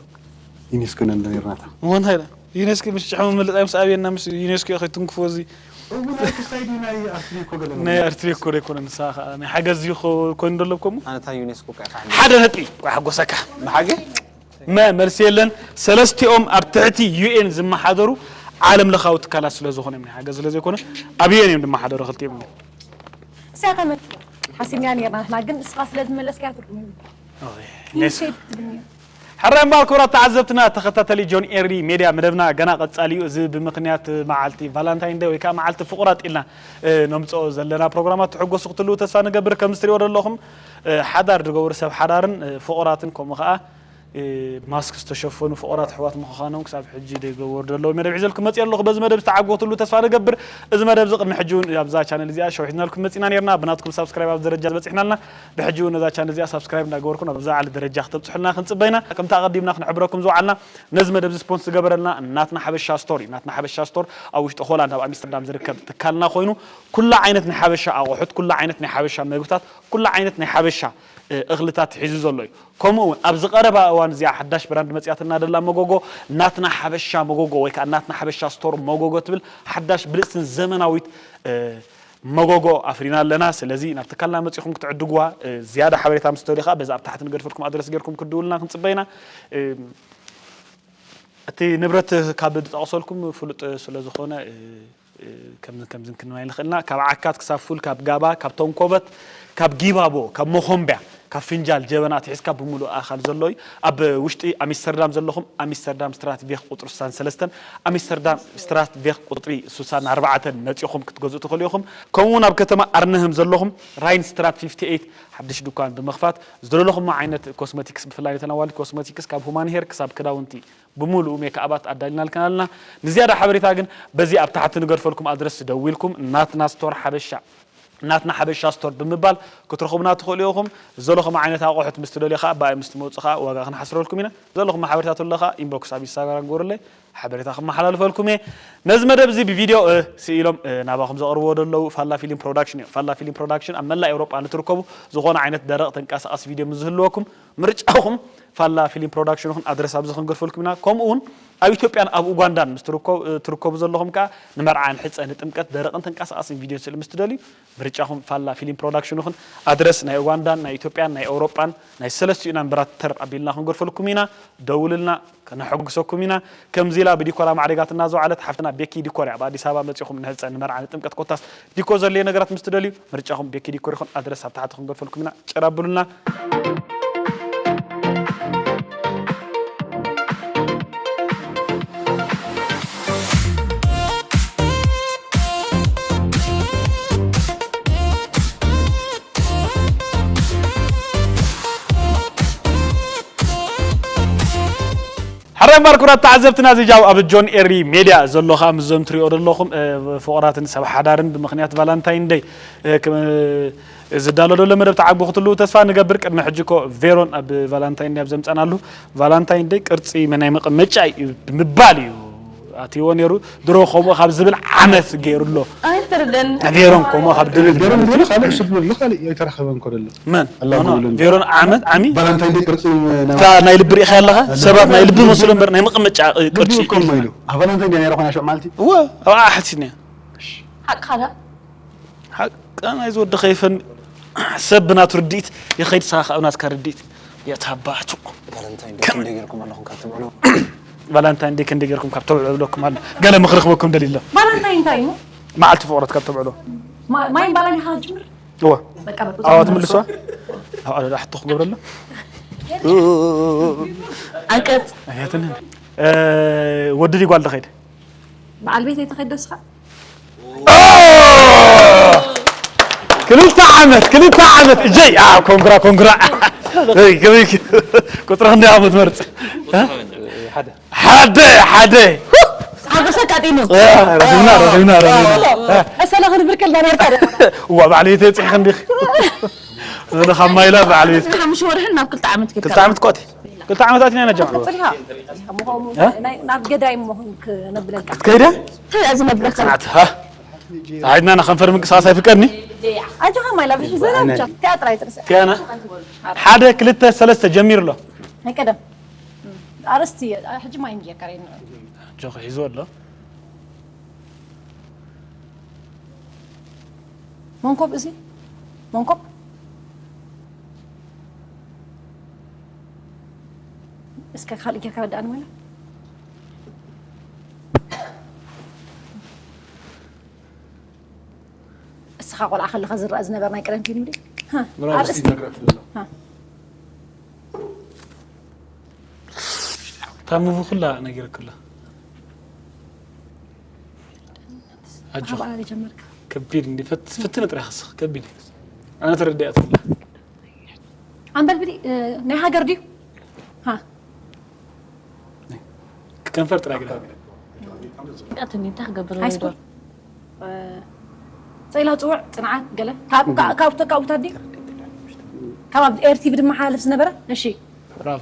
ዩኔስኮ ነንዶ ነርናታ ምኾን እንታይ ዩኔስኮ ምስ ጭሕሙ ምልጣይ ምስ ኣብየና ምስ ዩኔስኮ ከይትንክፎ እዚ እው ናይ ክስታይ ድዩ ናይ ኣርትሪኮ ገለ ናይ ኣርትሪኮ ዶ ኣይኮነን ንስኻ ከኣ ናይ ሓገዝ እዩ ክኸውን ኮይኑ ደሎ ከምኡ ኣነ እታ ዩኔስኮ እኮ ኢኻ ሓደ ነጥቢ ቋ ሓጎሰካ ብሓቂ መ መልሲ የለን። ሰለስቲኦም ኣብ ትሕቲ ዩ ኤን ዝመሓደሩ ዓለም ለኻዊ ትካላት ስለ ዝኾነ እዮም ናይ ሓገዝ ስለ ዘይኮነ ኣብ ዩ ኤን እዮም ዝመሓደሩ ክልቲኦም ግን እሳተ መኪ ሓሲብና ነርና ንሕና ግን ንስኻ ስለ ዝመለስካያ ትርጉም ይብሉ ኔስ ሴፍ ክትብል ነይሩ ሕራይ እምበኣር ክቡራት ተዓዘብትና ተኸታተሊ ጆን ኤሪ ሜድያ መደብና ገና ቀጻሊ እዩ። እዚ ብምኽንያት መዓልቲ ቫላንታይን ደይ ወይ ከዓ መዓልቲ ፍቑራት ኢልና እ፣ ነምፅኦ ዘለና ፕሮግራማት ትሕጎሱ ክትህልዉ ተስፋ ንገብር። ከም ዝትሪኦ ዘለኹም እ፣ ሓዳር ዝገብሩ ሰብ ሓዳርን እ፣ ፍቑራትን ከምኡ ከዓ እ፣ ማስክ ዝተሸፈኑ ፍቑራት ኣሕዋት ምዃኖም ክሳብ ሕጂ ዘይገበሩ ዘለዉ መደብ ሒዘልኩም መፅእ ኣለኹ። በዚ መደብ ዝተዓጎትሉ ተስፋ ንገብር። እዚ መደብ እዚ ቅድሚ ሕጂ እውን ኣብዛ ቻነል እዚኣ ሸውሒትናልኩም መፂና ነርና። ብናትኩም ሳብስክራይብ ኣብዚ ደረጃ በፂሕና ኣለና። ብሕጂ እውን ነዛ ቻነል እዚኣ ሳብስክራይብ እንዳገበርኩም ኣብ ዝለዓለ ደረጃ ክተብፅሑልና ክንፅበይና። ከምቲ ኣቐዲምና ክንሕብረኩም ዝወዓልና ነዚ መደብ እዚ ስፖንስ ዝገበረልና ናትና ሓበሻ ስቶር እዩ። ናትና ሓበሻ ስቶር ኣብ ውሽጢ ሆላንድ ኣብ ኣምስተርዳም ዝርከብ ትካልና ኮይኑ ኩላ ዓይነት ናይ ሓበሻ ኣቑሑት፣ ኩላ ዓይነት ናይ ሓበሻ መግብታት፣ ኩላ ዓይነት ናይ ሓበሻ እ፣ እኽልታት ሒዙ ዘሎ እዩ። ከምኡ እውን ኣብዚ ቀረባ እዋን እዚኣ ሓዳሽ ብራንድ መፅያትና ደላ መጎጎ ናትና ሓበሻ መጎጎ ወይ ከዓ ናትና ሓበሻ ስቶር መጎጎ ትብል ሓዳሽ ብልፅትን ዘመናዊት እ፣ መጎጎ ኣፍሪና ኣለና። ስለዚ ናብ ትካልና መፂኹም ክትዕድጉዋ እ፣ ዝያዳ ሓበሬታ ምስ ትደልዩ ከዓ በዚ ኣብ ታሕቲ ንገድፈልኩም ኣድረስ ጌርኩም ክትድውልና ክንፅበይና እ፣ እቲ ንብረት ካብ ዝጠቕሰልኩም ፍሉጥ ስለ ዝኾነ እ፣ እ፣ ከም ከምዚ ክንብል ንኽእልና ካብ ዓካት ክሳብ ፉል ካብ ጋባ ካብ ተንኮበት ካብ ጊባቦ ካብ መኾምቢያ ካብ ፍንጃል ጀበና ኣትሒዝካ ብምሉእ ኣኻል ዘሎ እዩ። ኣብ ውሽጢ ኣሚስተርዳም ዘለኹም ኣሚስተርዳም ስትራት ቬክ ቁፅሪ ስሳን ሰለስተን ኣሚስተርዳም ስትራት ቬክ ቁፅሪ ስሳን ኣርባዕተን መፂኹም ክትገዝኡ ትኽእሉ ኢኹም። ከምኡ እውን ኣብ ከተማ ኣርነህም ዘለኹም ራይን ስትራት ፊፍቲ ኤይት ሓድሽ ድኳን ብምኽፋት ዝደለኹሞ ዓይነት ኮስሞቲክስ ብፍላይ ነተን ኣዋልድ ኮስሞቲክስ ካብ ሁማን ሄር ክሳብ ክዳውንቲ ብምሉኡ ሜክኣባት ኣዳሊናልክን ኣለና። ንዝያዳ ሓበሬታ ግን በዚ ኣብ ታሕቲ ንገድፈልኩም ኣድረስ ደዊልኩም ናትና ስቶር ሓበሻ ናትና ሓበሻ ስቶር ብምባል ክትረኽቡና ትኽእሉ ኢኹም። ዘለኹም ዓይነት ኣቑሑት ምስ ትደልዩ ከዓ ብኣይ ምስ ትመፁ ከዓ ዋጋ ክንሓስረልኩም ኢና። ዘለኹም ሓበሬታ ተሎ ከዓ ኢንቦክስ ኣብ ኢንስታግራም ግበሩለይ ሓበሬታ ክመሓላልፈልኩም እየ። ነዚ መደብ እዚ ብቪድዮ እ፣ ስኢሎም እ፣ ናባኹም ዘቕርብዎ ዘለዉ ፋላ ፊልም ፕሮዳክሽን እዮም። ፋላ ፊልም ፕሮዳክሽን ኣብ መላእ ኤውሮጳ ንትርከቡ ዝኾነ ዓይነት ደረቕ ተንቀሳቐሲ ቪድዮ ምስ ዝህልወኩም ምርጫኹም ፋላ ፊልም ፕሮዳክሽን ይኹን ኣድረስ ኣብዚ ክንገድፈልኩም ኢና። ከምኡ እውን ኣብ ኢትዮጵያን ኣብ ኡጋንዳን ምስ ትርከቡ ዘለኹም ከዓ ንመርዓ፣ ንሕፀ፣ ንጥምቀት ደረቕን ተንቀሳቐስን ቪድዮን ስእሊ ምስ ትደልዩ ምርጫኹም ፋላ ፊልም ፕሮዳክሽን ይኹን ኣድረስ ናይ ኡጋንዳን ናይ ኢትዮጵያን ናይ ኤውሮጳን ናይ ሰለስቲኡ ናምበራት ተር ኣቢልና ክንገድፈልኩም ኢና። ደውልልና ከነሐጉሰኩም ኢና። ከምዚ ኢላ ብዲኮራ ማዕሪጋትና ዝወዓለት ሓፍትና ቤኪ ዲኮር እያ። ኣብ ኣዲስ ኣበባ መፂኹም ንሕፀ፣ ንመርዓ፣ ንጥምቀት ኮታስ ዲኮር ዘድልየ ነገራት ምስ ትደልዩ ምርጫኹም ቤኪ ዲኮር ይኹን ኣድረስ ኣብ ታሕቲ ክንገድፈልኩም ኢና። ጭር ኣብሉልና። ሕራይ እምበኣር ክቡራት ተዓዘብትና እዚ ጃው ኣብ ጆን ኤሪ ሜድያ ዘሎ ከዓ ምስዞም ትሪኦ ዘለኹም ፍቑራትን ሰብ ሓዳርን ብምኽንያት ቫላንታይን ደይ ዝዳሎ ዘሎ መደብ ተዓግቡ ክትህልዉ ተስፋ ንገብር። ቅድሚ ሕጂ እኮ ቬሮን ኣብ ቫላንታይን ደይ ኣብ ዘምፀናሉ ቫላንታይን ደይ ቅርፂ ናይ መቐመጫ እዩ ብምባል እዩ ኣትይዎ ነይሩ። ድሮ ከምኡ ካብ ዝብል ዓመት ገይሩ ኣሎ። ኣይትርደን ቬሮን ከምኡ ካብ ድብል ገርም ገርም ካልእ ስብ ዘሎ ካልእ ኣይተረኸበን እኮ ደሎ መን ኣላ ኖ፣ ኖ፣ ጉብልን። ቬሮን ዓመት ዓሚ ቫላንታይን ደይ ቅርፂ ናይ- እታ ናይ ልቢ ርኢኻ ኣለኻ ሰባት ናይ ልቢ መስሎ እምበር ናይ መቐመጫ እ, ቅርፂ ልቢ እኮ እሞ ኢሉ ኣብ ቫላንታይን ደይ ነይረ ኮና ሸማልቲ እወ ኣብኣ ሓቲትኒ ሓቅኻ ዶ ሓቃ ናይ ዝወዲ ከይፈን ሰብ ብናቱ ርድኢት ይኸይድ ስኻ ካብ ናትካ ርድኢት የታባቱ ቫለንታይን ደይ ክንደይ ገይርኩም ኣለኹም ካብ ትብዕሉ ቫላንታይን ደይ ክንደይ ገይርኩም ካብ ተብዕብለኩም ኣሎ ገለ ምኽሪ ክበኩም ደሊ ኣሎ ቫላንታይን እንታይ እዩ መዓልቲ ፍቕረት ካብ ተብዕሎ ማ- ማይን ባላን ኢኻ ትጅምር እወ በቃ በቃ ኣዋ ትምልስዋ ኣብ ኣደዳ ሕቶ ክገብረሎ ኣቀጥ ኣያትን ወዲ ድዩ ጓል ተኸይድ በዓል ቤት ኣይተኸይድ ደስኻ ክልተ ዓመት ክልተ ዓመት እጀይ ኣ ኮንግራ ኮንግራ እይ፣ እይ፣ ቁፅሪ ክንደይ ዓመት መርፅ ሓደ ሓደ ሓጎሰ ኣቃጢኑ ረኺብና ረኺብና ረኺብና ኣሰለ ክንብርከል ዳነርካ እዋ ባዕለይቲ የፅሕኺ እንዲኺ ካብ ማይላ ባዕለይቲ ሓሙሽ ወርሕን ናብ ክልተ ዓመት ክልተ ዓመት ኮቲ ክልተ ዓመታት ኢና ነጃምዑ ቀፅልካ ናብ ገዳይ ሞ ክነብለካ ክትከይደ እዚ ነብለካ ፅናት ሃ ፀሓይትና ንከንፈር ምንቅስቃስ ኣይፍቀድኒ ኣጆኻ ማይላ ብሽ ዘና ብቻ ቲያትር ኣይትርሰ ቲያና ሓደ ክልተ ሰለስተ ጀሚሩ ኣሎ ናይ ቀደም ኣርስቲ ሕጂ ማይ ምጀከረ ጆኸ ሒዙ ኣሎ መንኮብ እዚ መንኮብ እስከ ካልእ ጌርካ ረዳእኒ ወላ። እስኻ ቆልዓ ከለኻ ዝረኣ ዝነበረ ናይ ቀደም ፊልም ድዩ? ሃ፣ ምናልባት ኣርእስቲ። ይነግረክ ዘሎ። ሃ። እታ ሙቪ ኩላ ነጊረክላ። ኣጆኻ። ካብ ኣና ጀመርካ። ከቢድ እንዲ ፈት-፣ ፈትነ ጥራይ ክስኽ፣ ከቢድ እዩ። ኣነ ተረዲኣትላ። ኣንበልብሊ፣ እ፣ ናይ ሃገር ድዩ? ሃ። ከንፈር ጥራይ ግዳ። ቀትኒ እንታይ ክገብር ሃይ ስኩል? ዶ? እ፣ ጸይላ ጽውዕ፣ ጽንዓት፣ ገለ። ካብ፣ ካ-፣ ካብ፣ ካብ፣ ካብ፣ ካብ፣ ካብ ኣብ ኤር ቲቪ ድማ ሓለፍ ዝነበረ? እሺ። ብራቮ።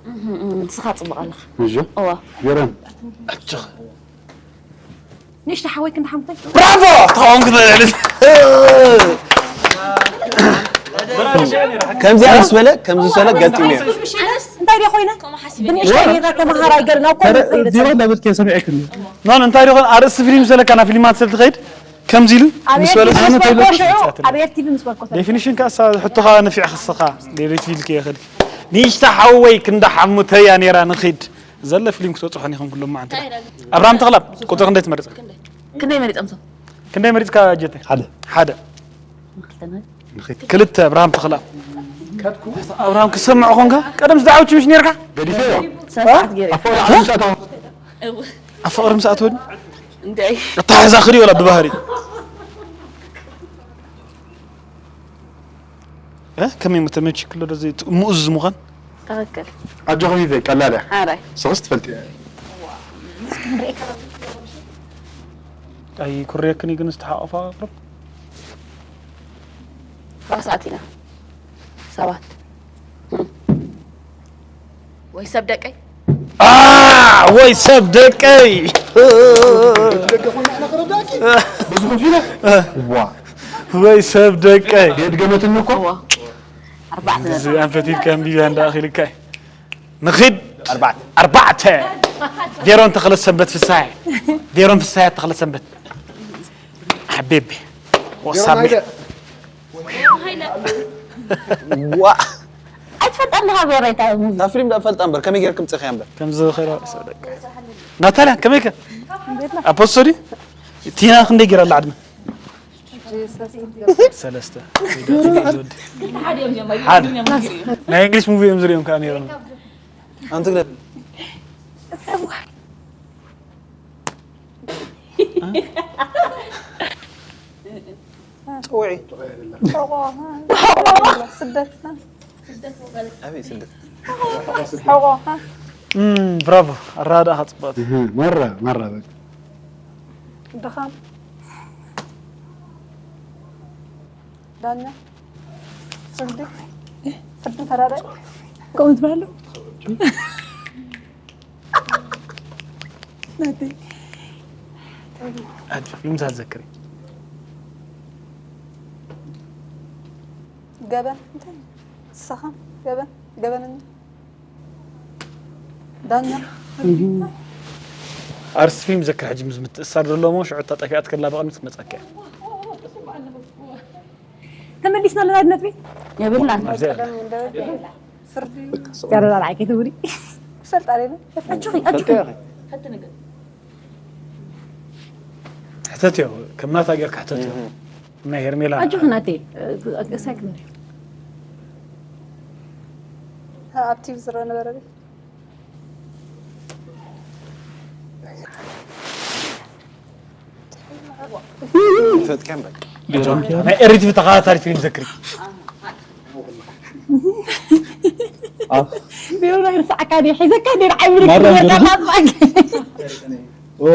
እህ፣ እህ፣ ንስኻ ጽቡቕ ኣለኻ። እሺ። እዋ። ገረም። ኣጆኻ። ንእሽቶ ሓወይ ክንዲ ሓሙተይ። ብራቮ! ተዋውን ክትበልዕልስ። ከምዚኣ ምስ በለ፣ ከምዚ ምስ በለ ገጢሙ እዩ። እንታይ ድየ ኮይነ? ብንእሽቶ ጌርና ተመሃራይ ገለ ናብ ኮሌጅ ዜሮ ከይደ። ዳብል ከ ሰሚዐክኒ። ኖን፣ እንታይ ድኾን ኣርእስቲ ፊልም ዘለካ ናብ ፊልማት ሰብ ትኸይድ? ከምዚ ኢሉ ኣብ ምስ በለ ኤር ቲ ቪ ዝኮነ ምስ በልኮ ተይለ ሽዑ፣ ኣብ ኤር ቲ ቪ ምስ በልኮ ተይለ። ዴፊኒሽን ከኣ እሳ ሕቶኻ ነፊዕ ክስኻ። ዴሪት ፊልክ የኽል። ንእሽታ ሓወይ ክንዲ ሓሙተያ ነይራ ንኺድ። ዘለ ፊልም ክትበጽሖ ኒኹም ኩሎም መዓንትና። እንታይ ኢላ? ኣብርሃም ተኽላብ፣ ቁጽሪ ክንደይ ትመርጽ? ክንደይ? ክንደይ መሪጾም ሰብ? ክንደይ መሪጽካ ጀተ? ሓደ። ሓደ። ክልተ መሪ። ንኺድ። ክልተ ኣብርሃም ተኽላብ። ኣብርሃም ክሰምዕ ኾንካ? ቀደም ዝደዓውች ምሽ ነርካ? ገዲፈዮ። ሰዓት ገይረ። ኣፎ፣ ኣፎ፣ ኣፎ። እው። ኣፋቕሪ ምስ ኣትወኒ? እንድዒ። ኣተሓሕዛ ክዲ ወላ ብባህሪ? እ? ከመይ ምተመችክሎ ዶ እዚ ጥ-፣ ምኡዝ ምዃን? ትኽክል። ኣጆኺ ቪቨ፣ ቀላል እያ። ሓራይ። ስኽስ ትፈልጥያ። ኣይኩርየክን እዩ ግን ዝተሓቆፋ ኣቕርብ። ኳስ ኣቲና። ሰባት። ወይ ሰብ ደቀይ? ኣ፣ ወይ ሰብ ደቀይ። በዚ ኮፍ ኢለ? ዋ። ወይ ሰብ ደቀይ። የድገመትኒ እኮ። እዋ። ኣርባዕተ እዚ ነጥቢ። ኣንፈቲልካ ኣንቢብያ እንዳኣኺልካ። ንኺድ። ኣርባዕተ። ኣርባዕተ። ቬሮን ተኽለ ሰንበት ፍሳሐ። ቬሮን ፍሳሐ ተኽለ ሰንበት። ሓቢቢ። ወሳቢ። ዋ። ኣይትፈልጣ ኣለኻ ቬሮን እታ ሙቪ? እታ ፊልም ዳ ፈልጣ እምበር፣ ከመይ ጌርክም ጽኸያ እምበር? ከም ዝኸይራ ሰደቀ። ናታልያ፣ ከመይ ከ? ኣፖስቶዲ? ቲና ክንደይ ጌራ ኣላ ዕድመ? ሰለስተ። ሓደ። ናይ እንግሊሽ ሙቪ እዮም ዝሪኦም ከኣ ነይሮም። ኣንቲ ግደ። ጽውዒ። ስደት። ኣበይ ስደት? ሕቆ። እም፣ ብራቮ። ኣረዳድኣኻ ጽቡቕ። እህ፣ ማራ፣ ማራ በቃ። ድኻም። ዳኛ። ፍርዲ። ፍርዲ ፈራዳይ። ከምኡ ትበሃሉ? ናተይ። ኣጆ፣ ንምሳ ትዘክሪ? ገበን፣ እንታይ? ንስኻ ገበን፣ ገበነኛ። ዳኛ። ኣርስ ፊልም ዘክር ሕጂ ምስ ምትእሳር ዘሎ እሞ ሽዑ እታ ጠፊኣት ከላ ብቕድሚት ክትመጻካ እያ። ተመሊስና ኣለና ነጥቢ? የብልናን። ኣብዚ ኣላ። ቀደም እንደ ፍርዲ። ያረላ ላይክ ትብሪ። ፈልጥ ኣለና። ኣጆኺ፣ ኣጆኺ። ሕተትዮ፣ ከም ናታ ጌርካ ሕተትዮ። ናይ ሄርሜላ። ኣጆኺ ናተይ፣ እ፣ እ፣ ሳይክ መሪ። ኣብ ቲቪ ዝረአ ነበረ ድዩ? ይፈትከም በቃ። ናይ ኤሪትቪ ተኸታታሊ ፊልም ዘክሪ። ቢሮ ናይ ርስዓካ ድዩ? ሒዘካ ድዩ? ንዓይ ምልክት ማርያም ጌርካ ጌርካ? ኣጥፋእካ። ኦ።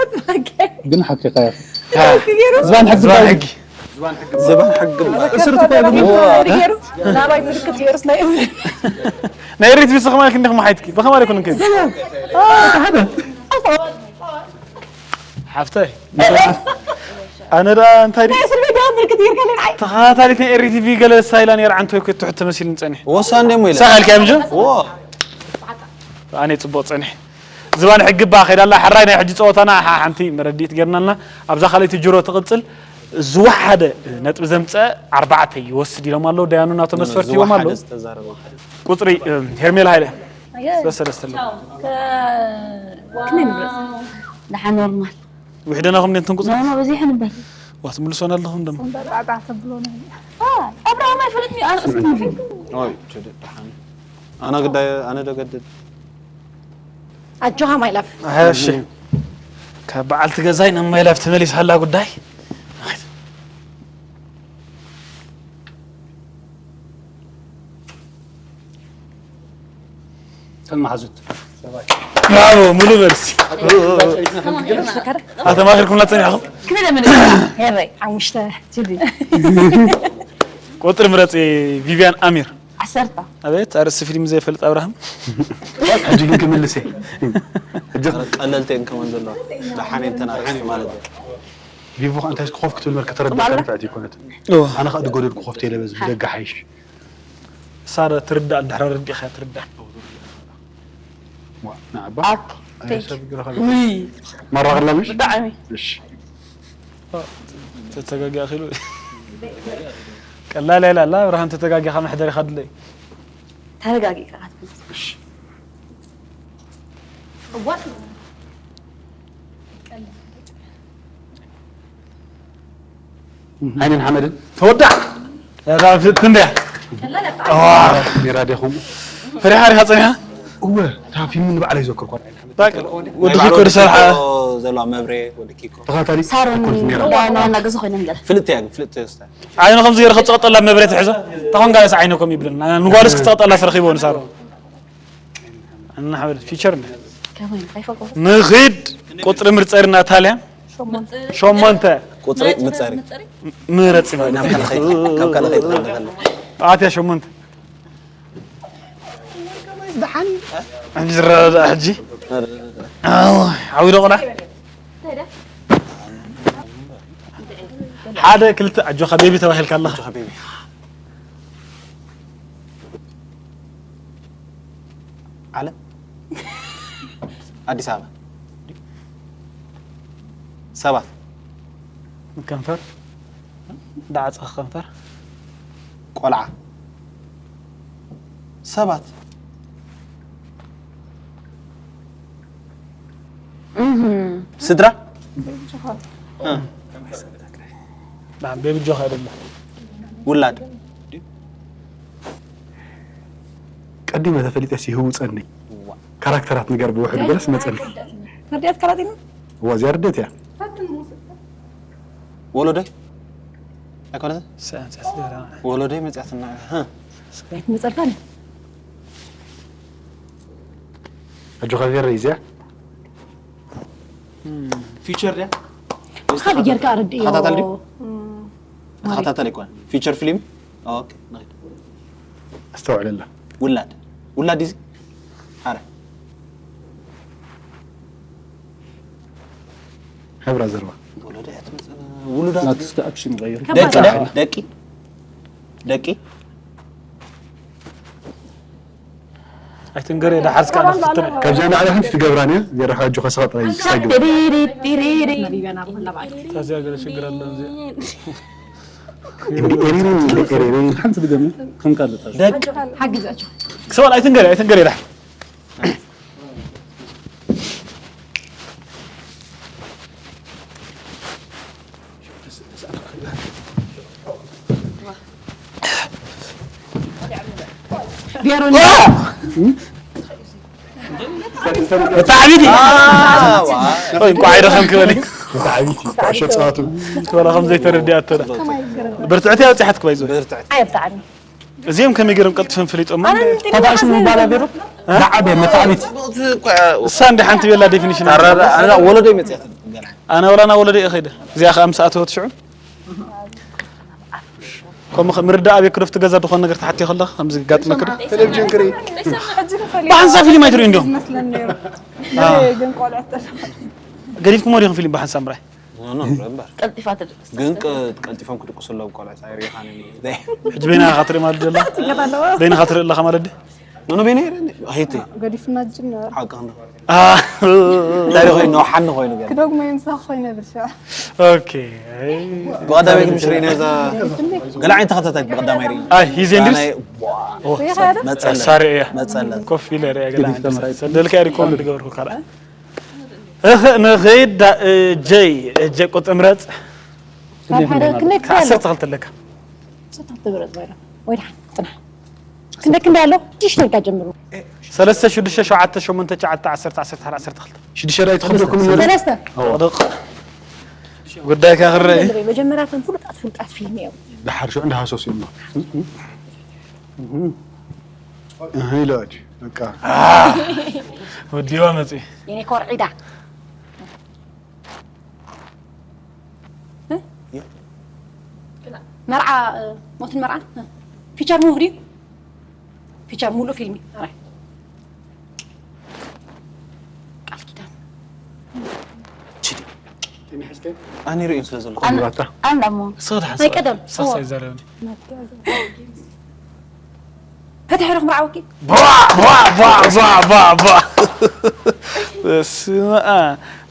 ኣጥፋእካ። ግን ሓቂኻ እያ። እስኪ ገይሩ። ዝባን ሕጊ ዝባን ባይ። ሕጊ። ዝባን ሕጊ። እስር ትኮ ግን። ገይሩ። ናባይ ምልክት ገይሩስ ናይ እምነት። ናይ ሪት ቢስ ከማይ ክንዲ ከማይ ሓይትኪ። በከማይ ይኩን እንከ። ሓፍተይ። ኣነ ደኣ እንታይ ድዩ? ናይ እስር ቤት ደኣ ምልክት ጌርካ ኣለና። ተኸታታሊት ናይ ኤሪ ቲቪ ገለ ስታይላ ነይራ ዓንቶ እኮ ትሕት ተመሲልኒ ጸኒሐ። ወሳ እንደ ሞይለ። ሳቕ ኢልካ እምጂ? ዎ። ኣነ ጽቡቕ ጸኒሐ። ዝባን ሕጊ እባ ከይዳ ኣላ። ሕራይ ናይ ሕጂ ጸወታና ሓ-፣ ሓንቲ መረዲት ጌርና ኣለና። ኣብዛ ካልኣይቲ ጅሮ ትቕጽል። ዝወሓደ ነጥቢ ዘምፀ ኣርባዕተ ይወስድ ኢሎም ኣለዉ። ዳያኑ ናቶ መስፈርቲ ይዎም ኣለዉ። ቁፅሪ ሄርሜላ ሃይለ ሰለስተ ኣለዉ። ከመይ ንብረፅ? ደሓ ኖርማል። ውሕደና ኹም ደንትን ቁፅሪ ኖርማል በዚሑ ንበር። ዋ ትምልሶን ኣለኹም ደሞ። ኣብርሃም ኣይፈልጥኒ ኣርእስቲ ንፊ ኦይ ችድ ደሓን ኣነ ግዳይ ኣነ ደገድድ ኣጆኻ ማይላፍ እሺ ካብ በዓልቲ ገዛይ ናብ ማይላፍ ተመሊስ ሃላ ጉዳይ ተመሓዙት ብራቮ ሙሉ መልሲ ኣተማኺርኩምና ፀኒሕኹም ክንደ ምን ሄረይ ሓሙሽተ ችዲ ቁፅሪ ምረፂ ቪቪያን ኣሚር ዓሰርተ ኣቤት ኣርእስቲ ፊልም ዘይፈልጥ ኣብርሃም ሕጂ ግን ክምልስ እየ ሕጂ ቀለልቲ እየን ከመን ዘለዋ ደሓን እየን ተናርሕቲ ማለት እዩ ቪቮ እንታይ ኮፍ ክትብል መር ከተረዳ ከንፈዕቲ ይኮነት ኣነ ከኣ ድጎደል ኮፍ ተይለ በዚ ብደገ ሓይሽ ሳረ ትርዳእ እንድሕር ረዲእኻ ትርዳእ ንዓባ ኣክ መራቕላ ምሽ ብጣዕሚ እሺ ተተጋጊ ኣኺሉ ቀላል ያለ ኣላ ኣብርሃም ተተጋጊኻ መሕደሪኻ ድለይ ተረጋጊ ኢኻ ክትብል ዓይንን ሓመድን ተወዳዕ ትንበያ ሜራ ዲኹም ፈሪሓ ሪኻ ፀኒሓ እወ እታ ፊልም ንባዕለይ ዘክርኳ ወዲ ኪኮ ዝሰርሓ ዘለዋ መብሬ ወዲ ኪኮ ተኸታሊ ሳሮን ኮንት ሜራ ዳና እና ገዛ ኮይኖም ገለ ፍልጥ እያ ግን ፍልጥ ስታ ዓይኑ ከምዚ ገይረ ክፀቐጠላ መብሬ ትሕዞ ተኾን ጋር ዓይነ ኮም ይብለና ንጓልስ ክፀቐጠላ ስረኺቦ ንሳሮ እና ሓበል ፊቸር እንደ ከመይ ከይፈቆ ንኺድ ቁፅሪ ምርፀሪ ናታልያ ሸሞንተ ቁፅሪ ምፀሪ ምረፂ ማለት ናብ ካልእ ከይድ ካብ ካልእ ከይድ ካብ ካልእ ኣትያ ሸሞንተ ሕጂ ዝረዳ ሕጂ ዓዊዶ ቆልዓ ሓደ ክልተ ኣጆኻ ቤቢ ተባሂልካ ኣለኻ ሓቢቢ ዓለም ኣዲስ ኣበባ ሰባት ከንፈር ዳዓፀ ከንፈር ቆልዓ ሰባት ስድራ ቤቢ ጆኻ ደሎ ውላድ ቀዲመ ተፈሊጠ ሲህውፀኒ ካራክተራት ንገር ብውሕዱ ገለስ መፀኒ መርድያት ካራቲና እዋ እዚኣ ርደት እያ ወሎደይ ኣይኮነትን ወሎደይ መፅያትና መፀልካኒ ኣጆኻ ቬረ እዚኣ ፊቸር ድያ ካልእ ጌርካ ኣረድእዮ ተኸታተል ድዩ? ተኸታተል ይኮን ፊቸር ፊልም ኦኬ ንኸይድ ኣስተውዕለላ ውላድ ውላድ እዚ ኣረ ሕብራ ዘርባ ወለደ እያ ትመፅእ ውሉዳት ናትስከ ኣክሽን ቀይሩ ደቂ ደ- ደቂ ደቂ ኣይትንገር የዳ ሓርስካ ንክትትነ ካብዚኣ ንዓለ ሓንቲ ትገብራን እያ ዜራ ሓጆ ከስኻ ጥራይ ክሳግብ ታዚያ ገለ ሽግር ኣለ እዚ ሓንቲ ድገሚ ከም ካልእ ደቂ ሓግዛቸው ክሰበል ኣይትንገር ኣይትንገር የዳ ጌሩኒ ብጣዕሚ ድዩ? ወይ እንኳዕ ኣይደኸምኪ በሊ። ብጣዕሚ ኩዕሾ ጸዋቱ ወላ ከም ዘይተረድኣቶ ዳ። ብርትዕቲ ኣውጽሓትኪ ባይዞ። ኣየ ብጣዕሚ እዚኦም ከመይ ገይሮም ቀልጥፈን ፈሊጦም? ኣነ ታባሽ ምባላ ገይሩ ዳዓበ መታዕቢት እሳ እንደ ሓንቲ ቤላ ዴፊኒሽን ኣረ ወለደይ መፅያት ገና ኣነ ወላ ናብ ወለደ እየ ከይደ እዚኣ ከዓ ምስ ኣተወት ሽዑ ከምኡ ኸ- ምርዳእ ኣብ የክረፍቲ ገዛ ዝኾነ ነገር ተሓትዮ ከለኻ ከምዚ ጋጥመክ ዶ? ቴሌቪዥን ክርኢ ብሓንሳብ ፊልም ኣይትርእዩ እንዲኹም መስለን ነይሩ ግን ቆልዑት ገዲፍኩሞ ዲኹም ፊልም ብሓንሳብ ምራይ ኖ ኖ እምበር ቀልጢፋ ትድቅስ ግን ቀ- ቀልጢፎም ክድቅሱ ኣለዎም ቆልዑት ኣይርኢኻን ሕጂ በይና ኢኻ ትርኢ ማለት ዘላ በይና ኢኻ ትርኢ ኣለኻ ማለት ድዩ? ኖ ኖ በይነ ሄደ ሄቲ ገዲፍና ዝጅነር ሓቂ ክንዶ ኣህ፣ እንታይ ኮይኑ ሓኒ ኮይኑ ገለ ክደግሞ ይምሳኽ ኮይነ ብልሻ ኦኬ። ብቐዳማይ ግን ምሽ ርኢና እዛ ገለ ዓይነት ተኸታታሊት ብቐዳማይ ርኢና ኣይ ሂዜ እንድሪስ ናይ ኦ፣ መጸለት ሳሪ እያ መጸለት ኮፍ ኢለ ርያ ገለ ሰደልካ ሪኮርድ ገበርኩ ካልኣ እኽ ንኸይድ ጀይ ጀ ቁጥምረጽ ካብ ሓደ ክንደይ ክፍሊ ኣሎ? ዓሰርተ ክልተ ኣለካ ዓሰርተ ክልተ ብረጽ ባይራ። ወይ ደሓን ጽናሕ። ክንደይ ክንደይ ኣሎ? ሽዱሽተ ኢልካ ጀምሩ። ሰለስተ ሽዱሽተ ሸውዓተ ሸሞንተ ትሽዓተ ዓሰርተ ዓሰርተ ሓደ ዓሰርተ ክልተ ሽዱሽተ ዳይ ትኸብደኩም ነሩ ሰለስተ። ወደቕ ጉዳይካ ክረኢ መጀመርያ እቶም ፍሉጣት ፍሉጣት ፊልም እዮም። ድሓር ሽዑ እንዳሃሰሱ እዮም እህ ኢለ ኣጂ በቃ ወዲዋ መጺ የኔ ኮርዒዳ መርዓ እ፣ ሞትን መርዓን እ፣ ፊቸር ሙቪ ድዩ? ፊቸር ሙሉእ ፊልሚ ኣራይ ቃል ኪዳን ኣነ ርእዮም ስለ ዘለኹ ይባታ ኣንዳሞ ስኽድ ሓሳብ ናይ ቀደም ሳሳ እዎ። ይዛረብኒ ፈትሒ ዶ ክምርዓወኪ ስማ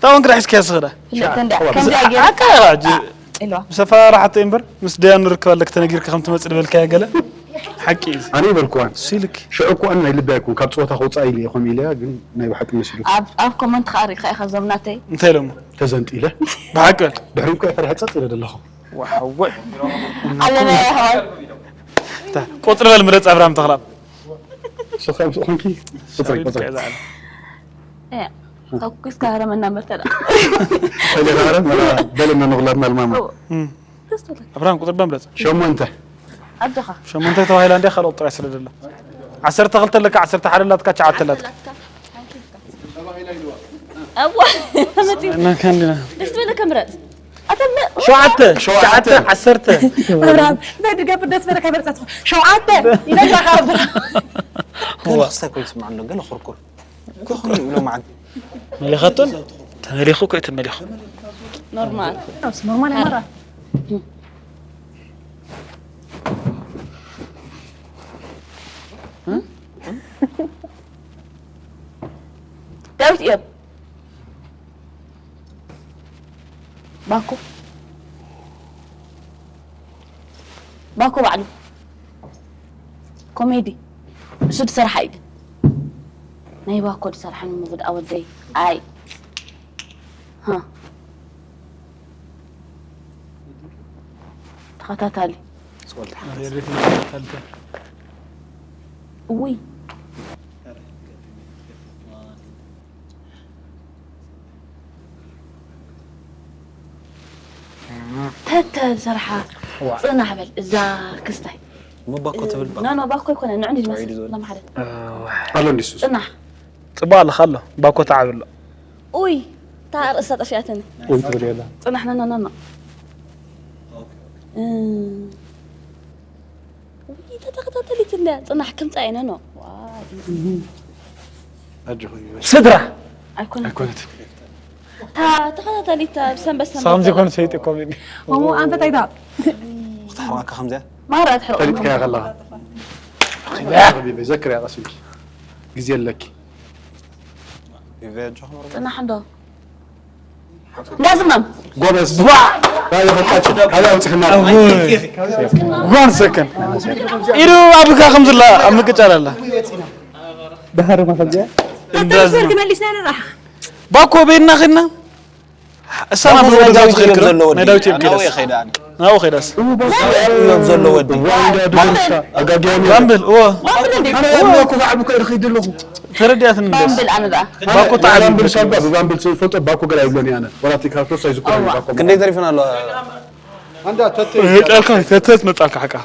ታውን ክዳ ሒዝካያ ስኽዳ ከምዚኣ ገይሩ ሓቃ ሕጂ ኢልዋ ምስ ኣፈራርሓቶ እምበር ምስ ደያኑ ርክብ ኣለክ ተነጊርካ ከም ትመጽእ ዝበልካዮ ገለ ሓቂ እዩ ኣነ ይበልኩዋን ሲልክ ሽዑ እኮ ኣነ ናይ ልቢ ኣይኮን ካብ ፀወታ ከውፃእ ኢለ እየ ከምኡ ኢለያ ግን ናይ ብሓቂ መሲሉ ኣብ ኣብ ኮመንት ከዓ ርኢኻ ኢኻ ዞም ናተይ እንታይ ኢሎሞ ተዘንጢለ ብሓቂ ድሕሪ እኮ ፈሪሐ ፀጥ ኢለ ዘለኹ ዋሓወይ ኣለና ይኸዋል ቁፅሪ በል ምረፅ ኣብርሃም ተኽላብ ስኻም ዝኾንኪ ቁፅሪ ቁፅሪ ተኩስካ ረመና መተላ ተገራረ መላ በለና ንኹላትና ልማማ ኣብርሃም ቁፅሪ በምረፅ ሸሞንተ ኣጆኻ ሸሞንተ ተባሂላ እንዲያ ካልኦ ጥራይ ስለ ደሎ ዓሰርተ ክልተ ኣለካ ዓሰርተ ሓደ ኣላትካ ትሽዓተ ኣላትካ እዋ መፂኡ እናካ እንዲና ደስ ዝበለካ ምረፅ ኣተም ሸውዓተ ትሽዓተ ዓሰርተ ኣብርሃም ናይ ድገብ ደስ በለካ መርፀት ሸውዓተ ይነግረኻ ኣብርሃም ገለ ክስታይ ኮይኑ ይስማዕ ኣሎ ገለ ኩርኩር ኩርኩር ይብሎ ማዕድ መሊኻቶን ተመሊኹ እኮ ተመሊኹ ኖርማል ኖርማል ያመራ ዳዊት እዮም ባኮ ባኮ ባዕሉ ኮሜዲ እሱ ድሰርሓ እዩ ግን ናይ ባኮ ድሰርሓ ንምጉድ ኣወደይ ኣይ ሃ ተኸታታሊ እውይ ተተ ዝሰርሓ ፅናሕ በል እዛ ክስታይ መባኮ ትብል ኖ ኖ ባኮ ይኮነ ንዑ እንዲ ዝመስል ሎም ሓደ ኣሎ እንዲሱ ፅናሕ ፅቡቅ ኣለካ ኣሎ ባኮ ተዓብሎ ኡይ እታ ርእሳ ጠፊኣትኒ ወይ ትብል የላ ፅናሕ ኖ ኖ ኖ ውይ ተተኸታተሊት እንድያ ፅናሕ ከምፃ እየ ኖ ኣጆኹም ይበል ስድራ ኣይኮነ ኣይኮነት እታ ተኸታተሊት ኣብ ሰንበት ሰንበት ሳምዚ ኮን ሰይጥ ኮሜዲ ከምኡ ኣንፈት ኣይታ ክትሓርማካ ከምዚያ ማራ ትሕርቕ ፈሊጥካያ ከለኻ ዘክር ያቐስልኪ ግዜ ኣለኪ ፅናሕ እንዶ እንዳዝማም ጎበዝ ራዮ ፈቃቸው ካበይ ኣውፅኽና one second ኢዱ ኣብካ ከም ዝላ ኣብ ምቅጫል ኣላ ድሃርማ ከምዚያ ኣተመስመር ክመሊስና ንራሕ ባኮ ቤድና ኸድና እሳና ባኮ ብወደዛ ዳዊት እዮም ትኽክል ዘሎ ወዲ ናይ ዳዊት እዮም ናብኡ ኬዳስ ይኸይድ ኣነ ናብኡ ኸይዳስ እዮም ዘሎ ወዲ ኣጋጊያ ባምብል እዎ ኣነ እኮ ከዓብኮ ይኸይድ ኣለኹ ተረዲኣትን እንደስ ባምብል ኣነ ደኣ ባኮ ተዓቢ ባምብል ሳባ ብባምብል ዝፈልጦ ባኮ ገላ ይብሎኒ ኣነ ወላ ቲካርቶስ ኣይዝክሮኒ ባኮ ክንደይ ተሪፍና ኣለዋ ኣንዳ ተተ ቃልካ ተተት መጻልካ ሓቃ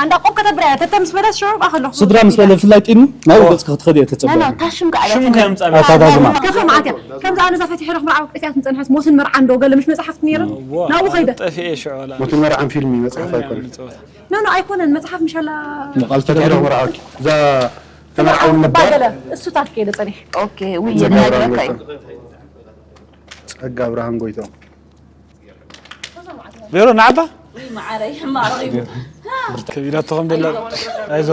ኣንዳ ቆብ ከተብርያ ተተ ምስ በለስ ሽዑ ኣኸለኹ ስድራ ምስ በለ ብፍላይ ጢኑ ናብኡ ገፅካ ክትኸድ እየ ተፀበ ናና እታ ሽም ከዓ ሽሙ እንታይ ምጻል ኣታ ዳዝማ ከፈ ማዓት እያ ከምዚ ኣነ እዛ ፈቲሐ ዶ ክምርዓወክ ጠፊኣት ምፀንሐስ ሞስን መርዓ እንዶ ገለ ምሽ መፅሓፍቲ ነይረን ናብኡ ከይደ ጠፊኤ ሽዑ ወላ ሞትን መርዓን ፊልም መፅሓፍ ኣይኮነን ኖ ኖ ኣይኮነን መፅሓፍ ምሻላ ቃል ተጋሩ ተጋሩ መርዓወኪ እዛ ተመርዓዊ እባ ምባል ገለ እሱታት ከይደ ፀኒሕ ኦኬ ውይ የድሃግረካ እዩ ጸጋ ኣብርሃም ጎይቶም ቬሮ ንዓባ ውይ መዓረይ ሕማቕ እዩ ከቢዳቶ ከም ደላ ኣይዞ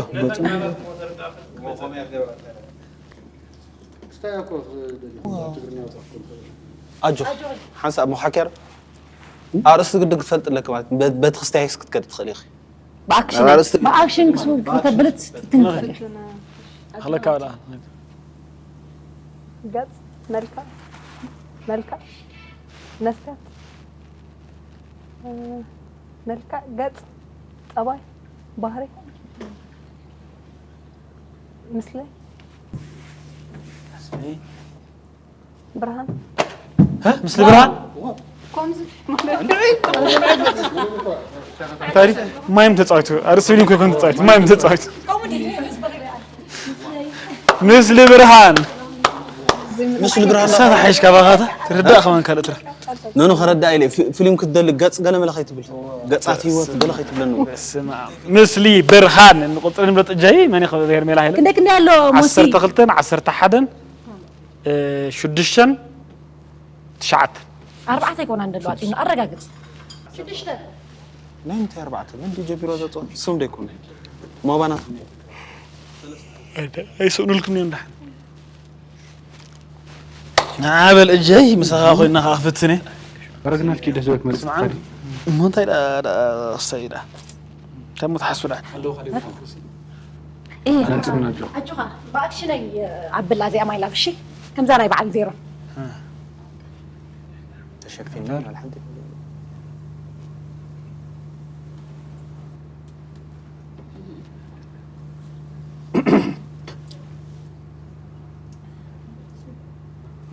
ኣጆኺ ሓንሳእ ምኽሓኪ ኣርእስቲ ግድን ክትፈልጢ ኣለኪ ማለት በ- በቲ ክስታይ ክትከዲ ትኽእሊ ኢኺ። ብኣክሽን ኣርእስቲ ብኣክሽን ክስ- ከተብልት ትንክእል ክለካ ወላ ገጽ፣ መልክዕ፣ መልክዕ፣ መስትያት፣ መልክዕ፣ ገጽ፣ ጠባይ፣ ባህሪ፣ ምስለ፣ ብርሃን። ሀ? ምስሊ ብርሃን? ታዲያ ማይም ተጻወቱ። ኣርእስቲ ፊልም ኮይኮን ተጻወቱ። ማይም ተጻወቱ። ምስሊ ብርሃን። ምስሉ ብርሃን ሳታ ሓይሽ ካባኻታ ትርዳእ ከማን ካልእ ትረ ነኑ ከረዳ ኢለ ፊ- ፊልም ክትደሊ ገጽ ገለ መለ ከይትብል ገጻት ህይወት ገለ ከይትብለኒ ስማ። ምስሊ ብርሃን ንቁጽሪ ንብረት እጃይ መን ይኸ ሄርሜላ ሃይለ ክንደይ ክንደይ ኣሎ ሞሲ ዓሰርተ ክልተን ዓሰርተ ሓደን እ፣ ሽዱሽተን ትሽዓተን ኣርባዕተ ኣይኮና እንደሎ ኣጢኑ ኣረጋግጽ ናይ ምንታይ ኣርባዕተ መን ድዩ ጀቢሮ ዘጽኦ ስም ዶ ይኮነ ማባናት ኣይስእኑልኩም እዮም ዳሕን ንዓበል እጀይ ምሳኻ ኮይና ከዓ ክፍትን እየ ረግናት ኪደ ዝበክ መልስ ስምዓኒ እሞ እንታይ ደኣ ደኣ ክሳይ ደኣ ከም ትሓስቡ ደኣ ኣጆኻ ብኣክሽነይ ኣብላ እዚኣ ማይ ላቭ እሺ ከምዛ ናይ በዓል ዜሮ ተሸፊና ማለት ሓንቲ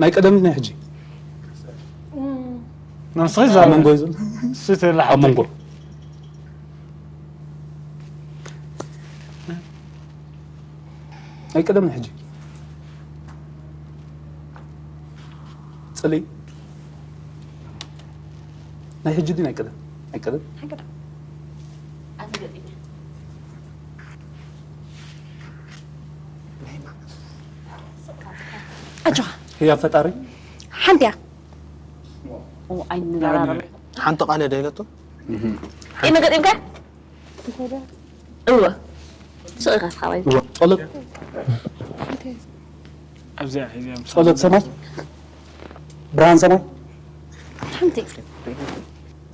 ናይ ቀደም ናይ ሕጂ ንስኺ ዛ ኣብ መንጎ እዩ ዘሎ ስተ ኣብ መንጎ ናይ ቀደም ናይ ሕጂ ጽሊ ናይ ሕጂ ድዩ ናይ ቀደም ናይ ቀደም ኣጆኻ ህያ ፈጣሪ ሓንቲ እያ ኣይንዘራረብ ሓንቲ ቃል ደይለቶ ቂመ ገጢምካ እወ ስቕ ኢኻ ስኻ ባይ እዋ ጸሎት ኣብዚኣ ሒዚኦም ጸሎት ሰማይ ብርሃን ሰማይ ሓንቲ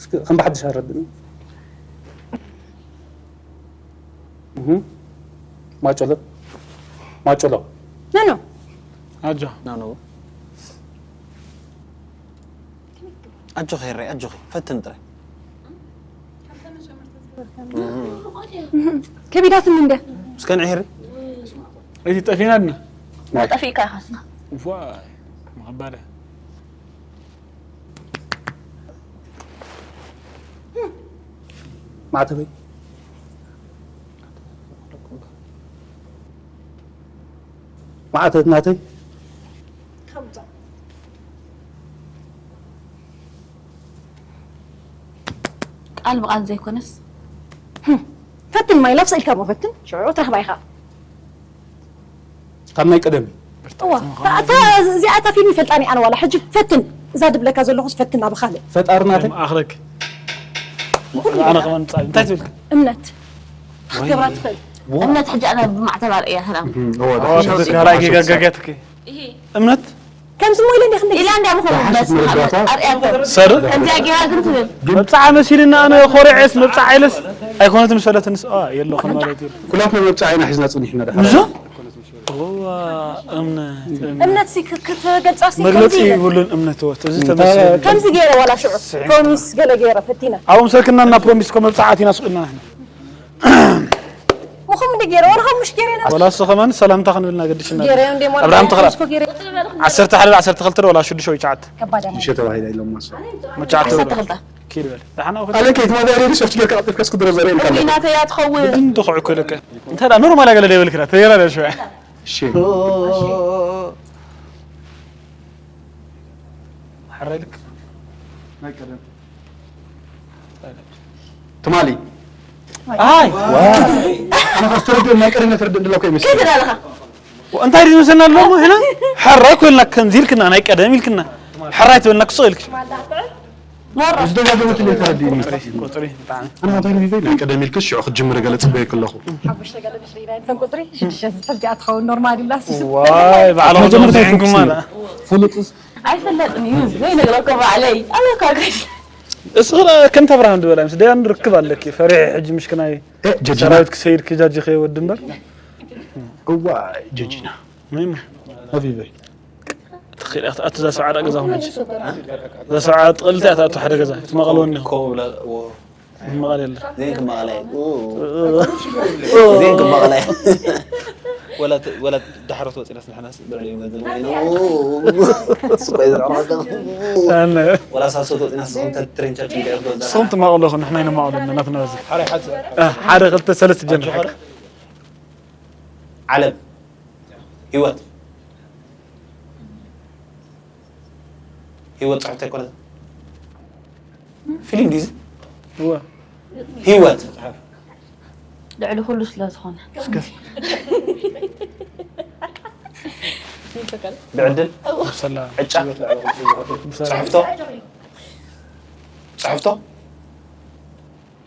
እስኪ ከም ብሓድሽ ኣረድእኒ እህ ማጨሎ ማጨሎ ነኖ ኣጆ ናኖ ኣጆኺ ሄረይ ኣጆኺ ፈትን ጥራይ ከቢዳትኒ እንደ እስከ ንዒ ሄሪ እቲ ጠፊና ድና ጠፊእካ ኢኻ ስኻ ዋ መኸባለ ማዕተበይ ማዕተት ናተይ ቃል ብቃል ዘይኮነስ ፈትን ማይ ላፍ ስኢልካ ሞ ፈትን ሽዑ ትረኽባ ኢኻ ካብ ናይ ቀደም እዋ እዚኣ እታ ፊልም ይፈልጣኒ ኣነ ዋላ ሕጂ ፈትን እዛ ድብለካ ዘለኹስ ፈትና ብኻልእ ፈጣሪ ናተይ ኣኽለክ ኣነ ከማን ምጻእ እንታይ ትብል እምነት ክትገብራ ትኽእል እምነት ሕጂ ኣነ ብማዕተብ ኣርእያ ሰላም ካልኣይ ጌጋ ጋግያትኪ እምነት ከምዚ ሞ ኢለ እንዲያ ክንደይ ኢላ እንዲያ ምኾኑ ሓሽት መረዳእታ ኣርእያ ሰዱ ከምዚኣ ጌራ ግን ትብል መብጻዓ መሲልና ኣነ ኮሪዐስ መብጻዓ ኢለስ ኣይኮነትን ዝፈለትንስ የለኹም ማለት እዩ ኩላትና መብጻዓ ኢና ሒዝና ጽኒሕና ድሓር እዞ እዋ እምነት እምነት ሲ ክትገልጻ ሲ መግለፂ ከምዚ ኢለ። ይብሉን እምነት ወት እዚ ተመስገን ከምዚ ገይረ ዋላ ሽዑ ፕሮሚስ ገለ ገይረ ፈቲና ኣብኡ ምሰልክና እና ፕሮሚስ ኮ መብጻዓት ኢና ስቁልና ንሕና ምኹም እንደ ገይረ ዋላ ከም ምሽ ገይረ ኢና ወላ እሱ ከማን ሰላምታ ክንብል እናገድሽና ገይረ እንደ ሞላ ኣብርሃም ተኽላ ስኮ ገይረ ዓሰርተ ሓደ ዓሰርተ ክልተ ወላ ሽዱሽተ ወይ ትሽዓተ ከባዳ ሽሸ ተባሂላ ኢሎም ማሳ መብጻዓት ዓሰርተ ክልተ ኪድ በል ዳሕና ኣለ ከይት ማዳሪ ሪሶርት ጌርካ ቀልጢፍካ ስክድሮ ዘርእየልካ ኣለኩ እናተያ ትኸውን እንድኹዕ እኮ ኢለካ እንታይ ዳ ኖርማል ኣገለ ደይበልክና ተየራዳ ሽዋ እሺ ሓራይ ልክ ትማሊ ኣይ ኣነ ካስ ተረድእ ናይ ቀደም ተረድእ እንደለኩ ይመስል ከይተዳለኻ እንታይ ድዩ ዝመሰልና ኣሎ ሕና ሓራይ ኮይልና ከምዚ ኢልክና ናይ ቀደም ኢልክና ሓራይ ትበልና ክስቕ ኢልክ ዝደጋገመት ለ ተረድእ ይመስል ቁፅሪ ብጣዕሚ ኣነ እንታይ ነ ናይ ቀደም ኢልክ ሽዑ ክትጅምር ገለ ፅበየክ ኣለኹ ተን ቁፅሪ ሽዱሽተ ዝፈልቲኣ ትኸውን ኖርማል ይብላ ዋይ ባዕሎም መጀመርታ ዘዕንኩማ ፍሉጥስ ኣይፈለጥን እዩ ዘይነግረካ ባዕለይ ኣለካ። እስኺ ከምታ ኣብርሃም ዝበላ ምስ ደያን ርክብ ኣለኪ ፈሪሕ ሕጂ ምሽክናይ ጀጅና ሰራዊት ክሰይድ ክጃጅ ከይወድ እምበር እዋ ጀጅና ምንም ሀቢበይ ትኽእል ኢኻ ትኣቱ እዛ ሰብዓ ገዛ ኹን ሕጂ እዛ ሰብዓ ጥቕልቲ እያ ትኣቱ ሓደ ገዛ ክትመቐልወኒ ኢኹም ከምኡ ብላ መቐል የለ ዜን ክመቐላ ዜን ክመቐላ ወላ ዳሕሮት ወፂናስ ንሕናስ ልዕሊ ገንዘብ ወላ ሳሶት ወፂናስ ዝኾን ትሬንቻችን ገርዶ ስኹም ትማቕሎ ኹን ንሕና ይንማቕሎ ናትና በዚ ሓደ ክልተ ሰለስተ ጀምር ዓለም ህይወት ህይወት ፅሕፍቲ ኣይኮነት ፊልም ዲዚ እወ ህይወት ልዕሊ ኩሉ ስለ ዝኾነ ብዕድል ሰላ ዕጫ ፅሕፍቶ ፅሕፍቶ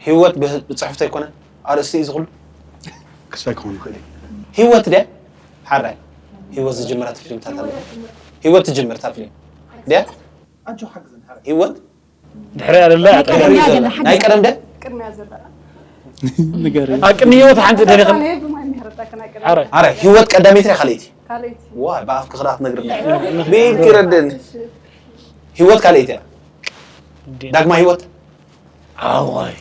ህይወት ብፅሕፍቶ ኣይኮነ ኣርእስቲ እዩ ዝኽሉ ክሳይ ክኸውን ይኽእል እዩ ህይወት ድያ ሓራይ ህይወት ዝጅምራ ፊልምታት ኣለ ህይወት ትጅምር እታ ፊልም ድያ ህይወት ድሕሪ ኣለላ ናይ ቀደም እያ ገና ናይ ሓገዝ ቀደም ድያ ንገሪ ኣቅንዮ ሓንቲ ደሪኸ ብማይ የሚያረዳክ ናይ ቀደም ሓራይ ሓራይ ህይወት ቀዳመይቲ ዲያ ካልኣይቲ ካልኣይቲ ዋ ብኣፍኪ ክልኣት ነግርኒ ቤት ይረድእኒ ህይወት ካልኣይቲ እያ ዳግማ ህይወት ኣዋይ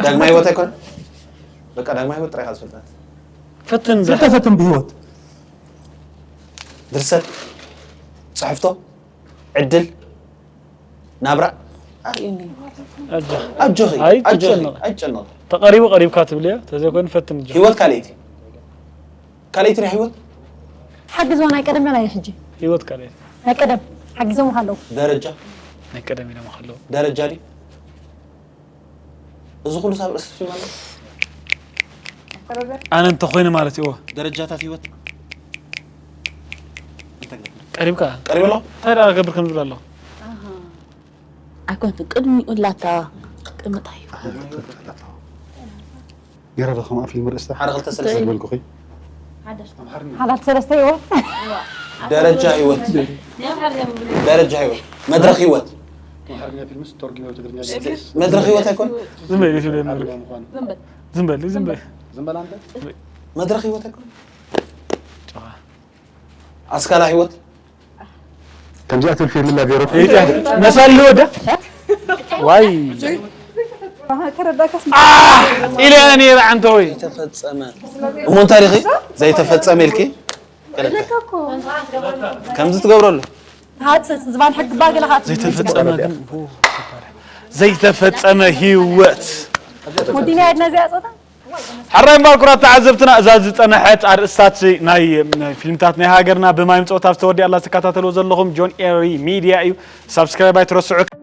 ዳግማ ህይወት ኣይኮነ በቃ ዳግማ ህይወት ጥራይ ዝፈልጣት ፈትን ዝተፈትን ብህይወት ድርሰት ፅሕፍቶ ዕድል ናብራ ኣርእየኒ ኣጆኺ ኣጆኺ ኣጆኺ ኣይትጨነቕ። ተቐሪቡ ቀሪብካ ትብል እያ ተዘይኮይኑ ፈትን እጆ ህይወት ካልኣይቲ ካልኣይቲ ናይ ህይወት ሓግዞ ናይ ቀደም ናይ ሕጂ ህይወት ካልኣይቲ ናይ ቀደም ሓጊዞም ኣለዉ ደረጃ ናይ ቀደም ኢሎም ከለዉ ደረጃ ድዩ እዚ ኩሉ ሳብ ርእሲ ፊልም ኣሎ ኣነ እንተኮይነ ማለት እዩ ደረጃታት ህይወት ቀሪብካ ቀሪቡ ኣሎ እንታይ ደኣ ገብር ከም ዝብል ኣሎ ኣይኮነትን ቅድሚኡ ላታ ቅምጣ እዩ ገይረ ዶ ከምኣ ፊልም ርእስታ ሓደ ክልተ ሰለስተ ዝበልኩኺ ሓላት ሰለስተ ይወ ደረጃ ህይወት ደረጃ ህይወት መድረክ ህይወት ኣማርኛ ፊልምስ ተርጉሞ ትግርኛ መድረክ ህይወት ኣይኮን ዝም በል ዝም በል ዝም በል ዝም በል ዝም በል ኣንተ መድረክ ህይወት ኣይኮን ኣስካላ ህይወት ከምዚኣ ትብል ፊልም ላ ገይሩ መሳሊ ህይወት ዳ ዋይ ተረዳካስ ኢለ ነይረ ዓንተ ወይ ተፈጸመ እሞ እንታይ ዲኺ ዘይተፈጸመ ኢልኪ ከምዚ ትገብረሉ ሃፅፅ ዝባን ሕግባ ገለ ካት ዘይተፈጸመ ግን ዘይተፈጸመ ህይወት ወዲና ያድና እዚኣ ፆታ ሕራይ እምበር ኩራት ተዓዘብትና እዛ ዝጸንሐት ኣርእስታት ናይ ናይ ፊልምታት ናይ ሃገርና ብማይ ምጸወታ ዝተወዲኣላ ዝተከታተልዎ ዘለኹም ጆን ኤሪ ሚድያ እዩ ሳብስክራይብ ኣይትረስዑ